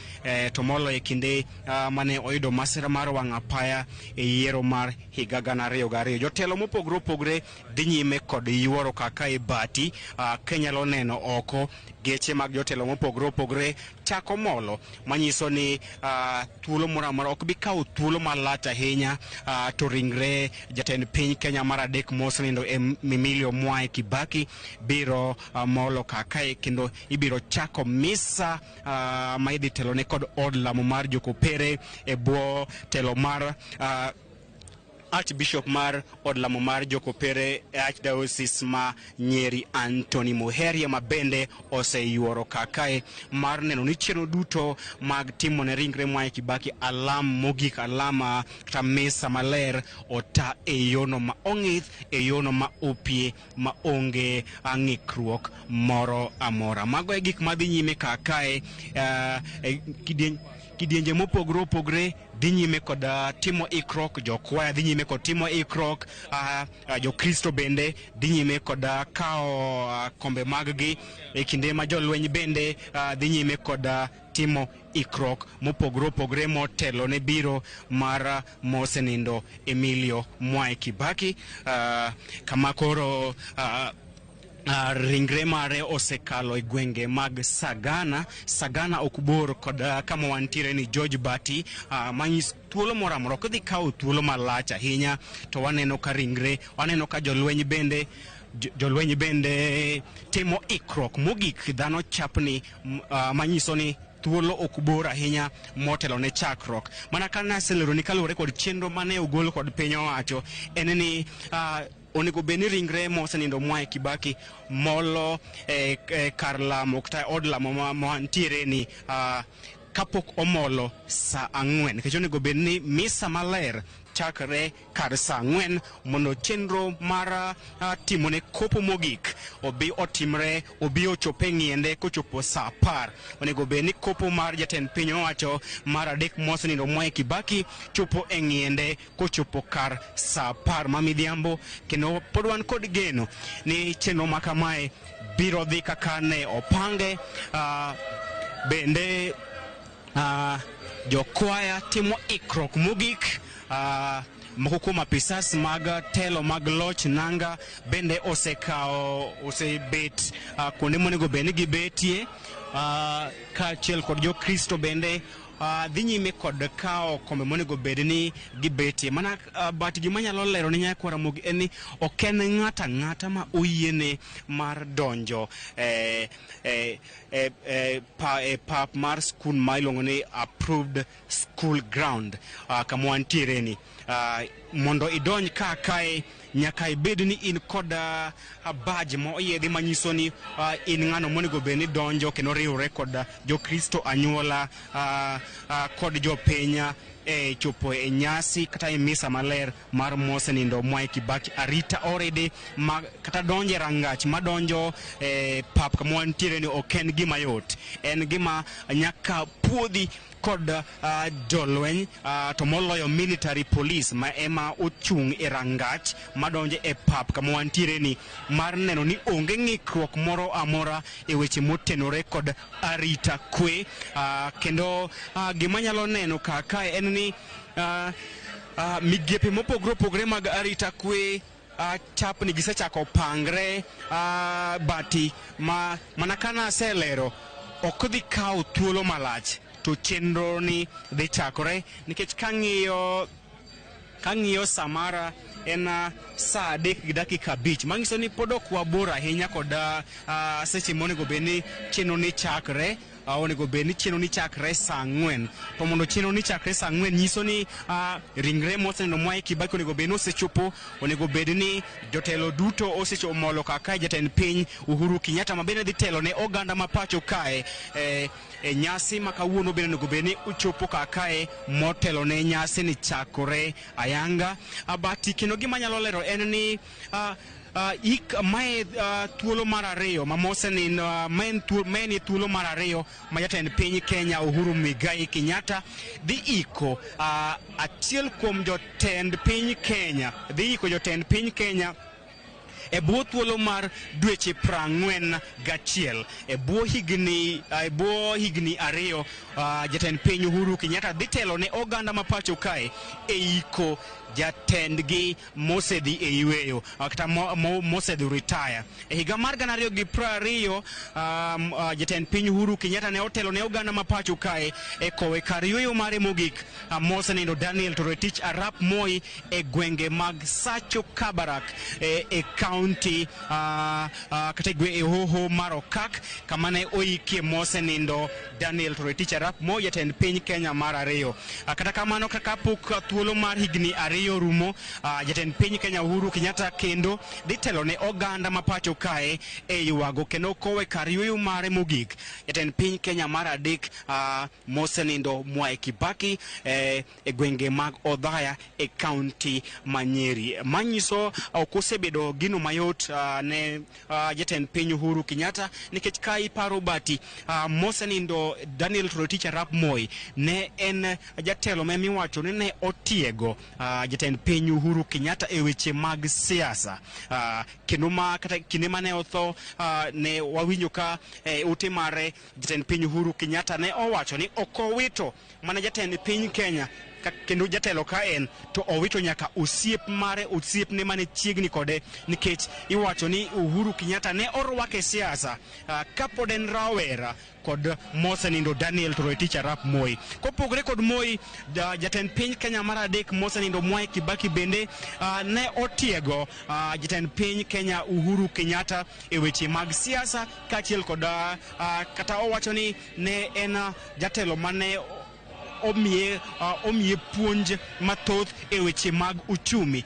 to moloyo e kinde mane oyudo masira mar wang' apaya e yiero mar higa 2002. Jotelo mopogore opogore dhi nyime kod yuoro kaka e bati. Kinyalo neno oko, geche mag jotelo mopogore opogore chako molo, manyiso ni thuolo moro amora ok bi kawo thuolo malach ahinya to ringre jatend piny Kenya mar adek mosenindo Emilio Mwai Kibaki biro molo kakae, kendo ibiro chako misa ma idhi telone kod od lamo mar jokopere e bwo telo mar Archbishop mar od lamo mar Jokopere e Archdiocese ma Nyeri Anthony Muheria, ma bende oseyuoro kakae mar neno ni chenro duto mag timo ne ringre Mwai Kibaki alam mogik, alama kata misa maler ota e yono ma ong'ith, e yono ma opie, ma onge ng'ikruok moro amora. Mago e gik madhi nyime kakae. Kidienje mopogore opogore dhi nyime kod timo ikruok, jokwaya dhi nyime kod timo ikruok, jokristo bende dhi nyime kod kawo kombe mag-gi e kinde ma jolweny bende dhi nyime kod timo ikruok mopogore opogore motelo ne biro mar mosenindo Emilio Mwai Kibaki, kama koro ringre mare osekalo e gwenge mag Sagana. Sagana ok bor kod kama wantiere ni George Bati, manyis thuolo moro amora ok dhi kawo thuolo malach ahinya to waneno ka ringre, waneno ka jolweny bende, jolweny bende timo ikruok mogik. Dhano chapni, manyiso ni thuolo ok bor ahinya motelo ne chakruok. Mana ka naseleroni, kaluwore kod chenro mane ogol kod piny owacho, en ni onego bed ni ringre mosenindo Mwai Kibaki molo e kar lamo kata od lamo ma mantiere ni kapok omolo sa 4, nikech onego bed ni misa maler chakre kar sa 4 mondo chenro mar timone kopo mogik obi otimre, obi ochop e ng'iende kochopo sa 10. Onego bed ni kopo mar jatend piny owacho mar adek mosenindo Mwai Kibaki chopo e ng'iende kochopo kar sa 10 ma midhiambo, kendo pod wan kod geno ni chenro ma kamae biro dhi kaka ne opange. Bende jokwaya timo ikruok mogik. Moko kuom apisas mag telo mag loch nanga bende osekawo, osebet kuonde monego bed ni gibetie, kaachiel kod jokristo bende dhi nyime kod kawo kombe monego bed ni gibetie mana. But gima nyalo lero ne nyakwa Ramogi en ni ok en ng'ato ang'ata ma oyiene mar donjo e pap mar skul ma iluongo ni approved school ground, kama wantiere ni. Mondo idonj ka kae nyaka ibed ni in kod badge ma oyiedhi manyiso ni in ng'ano monego bed ni donjo kendo riwre kod jokristo anyuola kod jopiny e chopo e nyasi kata e misa maler mar mosenindo Mwai Kibaki. Arita oridi ma kata donjo e rangach madonjo e pap kama wantiere ni ok en gima yot, en gima nyaka puodhi kod jolweny, to moloyo military police ma ema ochung' e rangach madonjo e pap kama wantiere ni mar neno ni onge ng'ikruok moro amora e weche motenore kod arita kwe. Kendo gima nyalo neno ka kae en ni migepe mopogore opogore mag arita kwe, chapni gisechako pangre bati ma mana kana aselero ok dhi kawo thuolo malach to chenro ni dhi chakore, nikech kang'iyo samara en sa 3:05, manyiso ni pod ok wabor ahinya kod seche monego bed ni chenro ni chakre. Onego bed ni chenro ni chakre sa 4, to mondo chenro ni chakre sa 4 nyiso ni ringre mosenindo Mwai Kibaki onego bed ni osechopo, onego bed ni jotelo duto osechopo molo kaka jatend piny Uhuru Kenyatta ma bende dhi telo ne oganda ma pacho kae e nyasi ma kawuono bende onego bed ni ochopo kakae motelo ne nyasi ni chakore ayanga. Abati kendo gima nyalo lero en ni ik mae thuolo mar ariyo ma mosenin mae ni thuolo mar ariyo ma jatend piny Kenya Uhuru Muigai Kenyatta dhi iko achiel kuom jotend piny Kenya, dhi iko jotend piny Kenya e bwo thuolo mar dweche 41, e bwo higni 2. Jatend piny Uhuru Kenyatta dhi telo ne oganda ma pacho kae e iko jatendgi mosedhi e yweyo, kata mosedhi retire. E higa mar 2020, jatend piny Uhuru Kenyatta ne otelo ne oganda ma pacho kae e kowe kar yweyo mare mogik, mosenindo Daniel Toroitich arap Moi e gwenge mag Sacho Kabarak e kaunti kaunti kata e hoho mar Okak, kama ne oikie mosenindo Daniel Toroitich arap Moi, jatend piny Kenya mar ariyo. Kata kamano, kaka pok thuolo mar higni 2 rumo, jatend piny Kenya Uhuru Kenyatta kendo dhi telo ne oganda ma pacho kae e ywago kendo kowe kar yueyo mare mogik jatend piny Kenya mar adek, mosenindo Mwai Kibaki, e gwenge mag Othaya e kaunti ma Nyeri. Manyiso ok osebedo gino mayot ne jatend piny Uhuru Kenyatta, nikech ka iparo bati, mosenindo Daniel Toroitich arap Moi ne en jatelo ma miwacho ni ne otiego jatend piny Uhuru Kenyatta e weche mag siasa, kendo ma kata kinde mane otho, ne wawinjo ka ute mare jatend piny Uhuru Kenyatta ne owacho ni ok owito mana jatend piny Kenya kendo jatelo ka en to owito nyaka osiep mare, osiepne mane chiegni kode, nikech iwacho ni Uhuru Kenyatta ne orwake siasa kapod en rawera kod mosenindo Daniel Toroitich arap Moi. Kopogore kod Moi, jatend piny Kenya mar adek mosenindo Mwai Kibaki bende ne otiego jatend piny Kenya Uhuru Kenyatta e weche mag siasa, kaachiel kod kata owacho ni ne en jatelo mane omiye puonj mathoth e weche mag uchumi,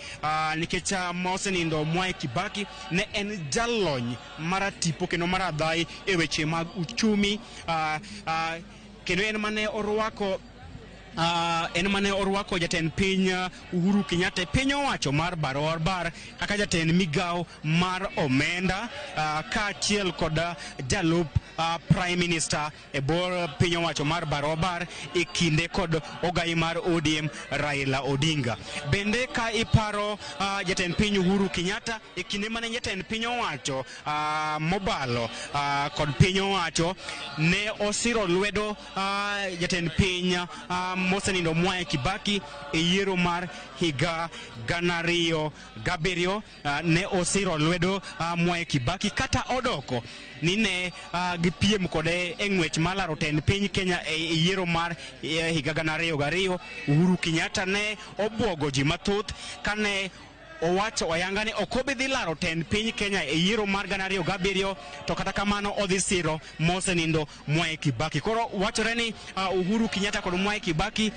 nikech mosenindo Mwai Kibaki ne en jalony maratipo kendo maradhai e weche mag uchumi, kendo en mane orwako jatend piny Uhuru Kenyatta e piny owacho mar Barbar kaka jatend migawo mar omenda, kaachiel kod jalup Prime Minister e bwo piny owacho mar Barbar e kinde kod ogai mar ODM Raila Odinga. Bende ka iparo jatend piny Uhuru Kenyatta e kinde mane jatend piny owacho mobalo kod piny owacho ne osiro lwedo jatend piny mosenindo Mwai Kibaki e yiero mar higa 2007, ne osiro lwedo Mwai Kibaki kata odoko ni ne gipiem kode e ng'wech mar laro tend piny Kenya e yiero mar higa 2002. Uhuru Kenyatta ne obwogo ji mathoth kane owacho oyanga ni ok obi dhi laro tend piny Kenya e yiero mar 2007, to kata kamano odhi siro mosenindo Mwai Kibaki. Koro wachore ni Uhuru Kenyatta kod Mwai Kibaki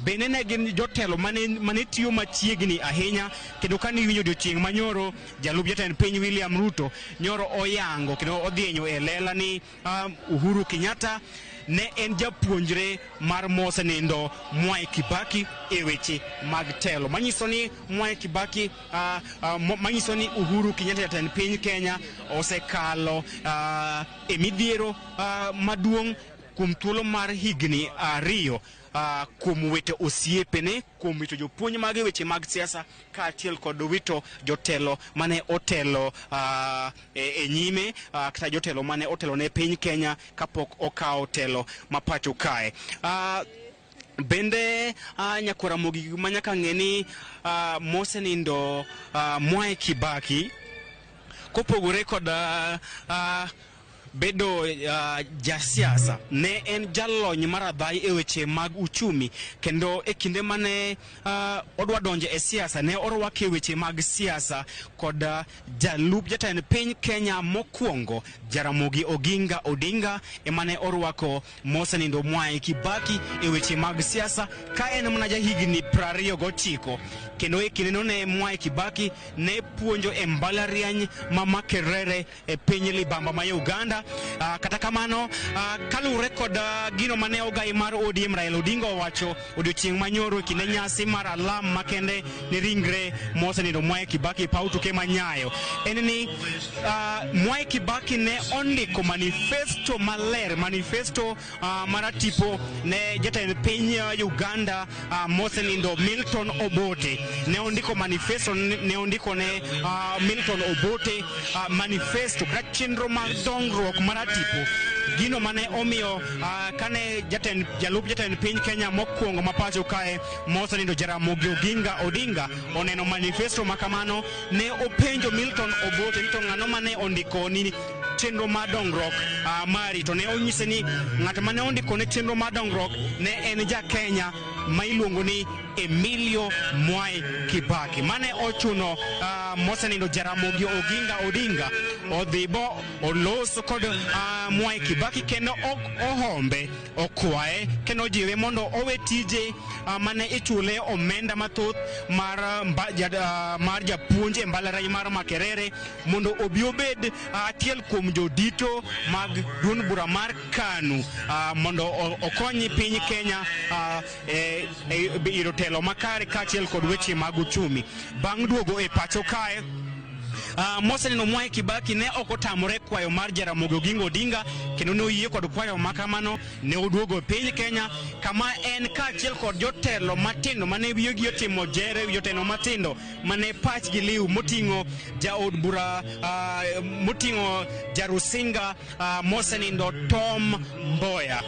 bende ne gin jotelo mane tiyo machiegni ahinya, kendo kane iwinjo odiochieng' manyoro jalup jatend piny William Ruto nyoro oyango kendo odhienyo e lela ni Uhuru Kenyatta ne en japuonjre mar mosenindo Mwai Kibaki e weche mag telo. Manyiso ni Mwai Kibaki, manyiso ni Uhuru Kenyatta jatend piny Kenya osekalo e midhiero maduong' kuom thuolo mar higni 2, kuom wito osiepene, kuom wito jopuonj mage weche mag siasa, kaachiel kod wito jotelo mane otelo e nyime, kata jotelo mane otelo ne piny Kenya kapok okawo telo ma pacho kae. Bende nyakwara Ramogi ma nyaka ng'e ni mosenindo Mwai Kibaki kopogore kod bedo jasiasa, ne en jalony maradhai e weche mag uchumi, kendo e kinde mane odwa donjo e siasa ne orwake e weche mag siasa kod jalup jatend piny Kenya mokwongo Jaramogi Oginga Odinga emane orwako mosenindo Mwai Kibaki e weche mag siasa ka en mana jahigni 29, kendo e kindeno ne Mwai Kibaki ne puonjo e mbalariany ma Makerere e piny Libamba ma Uganda. Kata kamano, kaluwore kod gino mane ogai mar ODM Raila Odinga owacho odiochieng' manyoro e kinde nyasi mar alam makende ne ringre mosenindo Mwai Kibaki e paw tuke ma Nyayo, en ni Mwai Kibaki ne ondiko manifesto maler, manifesto maratipo ne jatend piny Uganda mosenindo Milton Obote. Ne ondiko manifesto, ne ondiko ne Milton Obote manifesto kata chenro mar dongruok maratipo, gino mane omiyo kane jalup jatend piny Kenya mokwongo ma pacho kae mosenindo Jaramogi Oginga Odinga oneno manifesto makamano, ne openjo Milton Obote ni to ng'ano mane ondiko ni chenro mar dongruok mari, to ne onyise ni ng'at mane ondiko ne chenro mar dongruok ne en ja Kenya ma iluongo ni Emilio Mwai Kibaki mane ochuno mosenindo Jaramogi Oginga Odinga odhi bo oloso kod Mwai Kibaki kendo ohombe okwaye kendo ojiwe mondo owe tije mane ichule omenda mathoth mar, mar japuonj e mbalariany mar Makerere mondo obi obed achiel kuom jodito mag duond bura mar KANU mondo okony piny Kenya e yudo telo makare kaachiel kod weche mag uchumi. Bang' duogo e pacho kae, moseneno Mwai Kibaki ne ok otamore kwayo mar Jaramogi Oginga Odinga kendo ne oyie kod kwayo ma kamano. Ne oduogo e piny Kenya kama en kaachiel kod jotelo matindo mane wiyegi otimo jere, jotelo matindo mane pachgi liw moting'o jaod bura moting'o Jarusinga mosenindo Tom Mboya,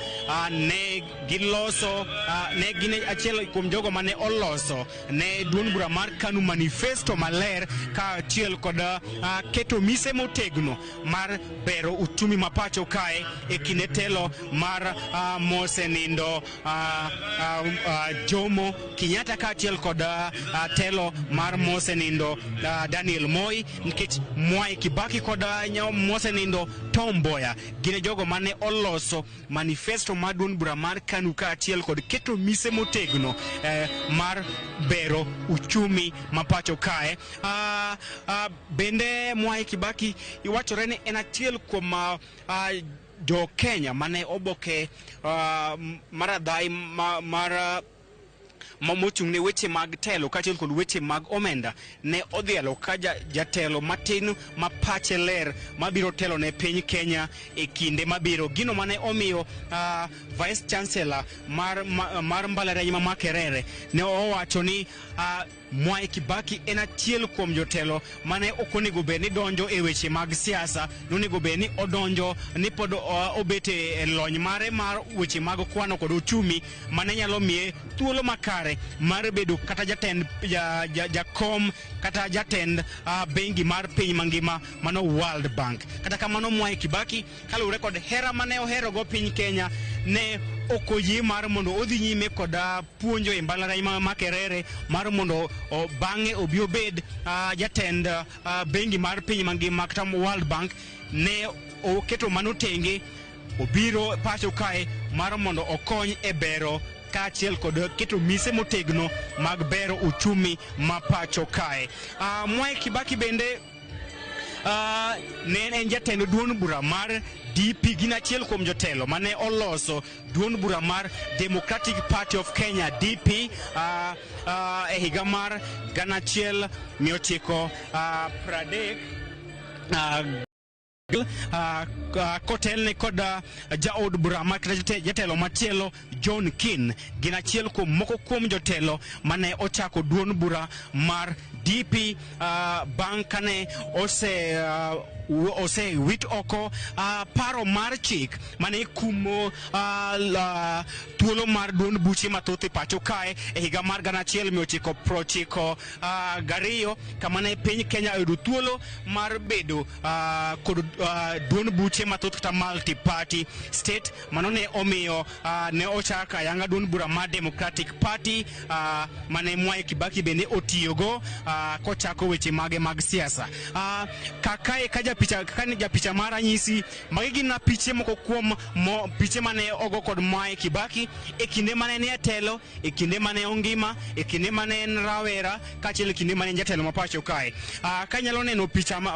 ne giloso ne gin achiel kuom jogo mane oloso ne duond bura mar KANU manifesto maler kaachiel kod keto mise motegno mar bero uchumi ma pacho kae e kinde telo mar mosenindo Jomo Kenyatta kaachiel kod telo mar mosenindo Daniel Moi, nikech Mwai Kibaki kod mosenindo Tom Mboya gin e jogo mane oloso manifesto mar duond bura mar KANU kaachiel kod keto mise motegno mar bero uchumi ma pacho kae. Bende Mwai Kibaki iwachore ni en achiel kuom jo Kenya mane oboke mar adhai mar mochung' ne weche mag telo kaachiel kod weche mag omenda ne odhialo ka jatelo matin ma pache ler mabiro telo ne piny Kenya e kinde mabiro. Gino mane omiyo Vice Chancellor mar mbalariany ma Makerere ne owacho ni Mwai Kibaki en achiel kuom jotelo mane ok onego bed ni donjo e weche mag siasa, nonego bed ni odonjo ni pod obet e lony mare mar weche mag kwano kod uchumi mane nyalo miye thuolo makare mar bedo kata jatend jakom kata jatend bengi mar piny mangima, mano World Bank. Kata kamano, Mwai Kibaki, kaluwore kod hera mane oherogo piny Kenya, ne ok oyie mar mondo odhi nyime kod puonjo e mbalariany ma Makerere mar mondo bang'e obi obed jatend bengi mar piny mangima kata World Bank. Ne oketo mano tenge, obiro pacho kae mar mondo okony e bero kaachiel kod keto mise motegno mag bero uchumi ma pacho kae. Mwai Kibaki bende ne en jatend duond bura mar DP, gin achiel kuom jotelo mane oloso duond bura mar Democratic Party of Kenya, DP, e higa mar 1930 kotelne kod jaod bura ma kata jatelo machielo John Keane. Gin achiel kuom moko kuom jotelo mane ochako duond bura mar DP bang' kane osewit oko paro mar chik mane kumo thuolo mar duond buche mathoth e pacho kae e higa mar 1992, kama ne piny Kenya oyudo thuolo mar bedo kod duond buche mathoth kata multi party state. Mano ne omiyo ne ochak ayanga duond bura mar Democratic Party mane Mwai Kibaki bende otiyogo kochako weche mage mag siasa. Kakae ka japicha, kaka ni japicha mara nyisi, magi gin na piche moko kuom piche mane ogo kod Mwai Kibaki e kinde mane en e telo, e kinde mane ongima, e kinde mane en rawera, kaachiel e kinde mane en jatelo ma pacho kae. Kanyalo neno picha ma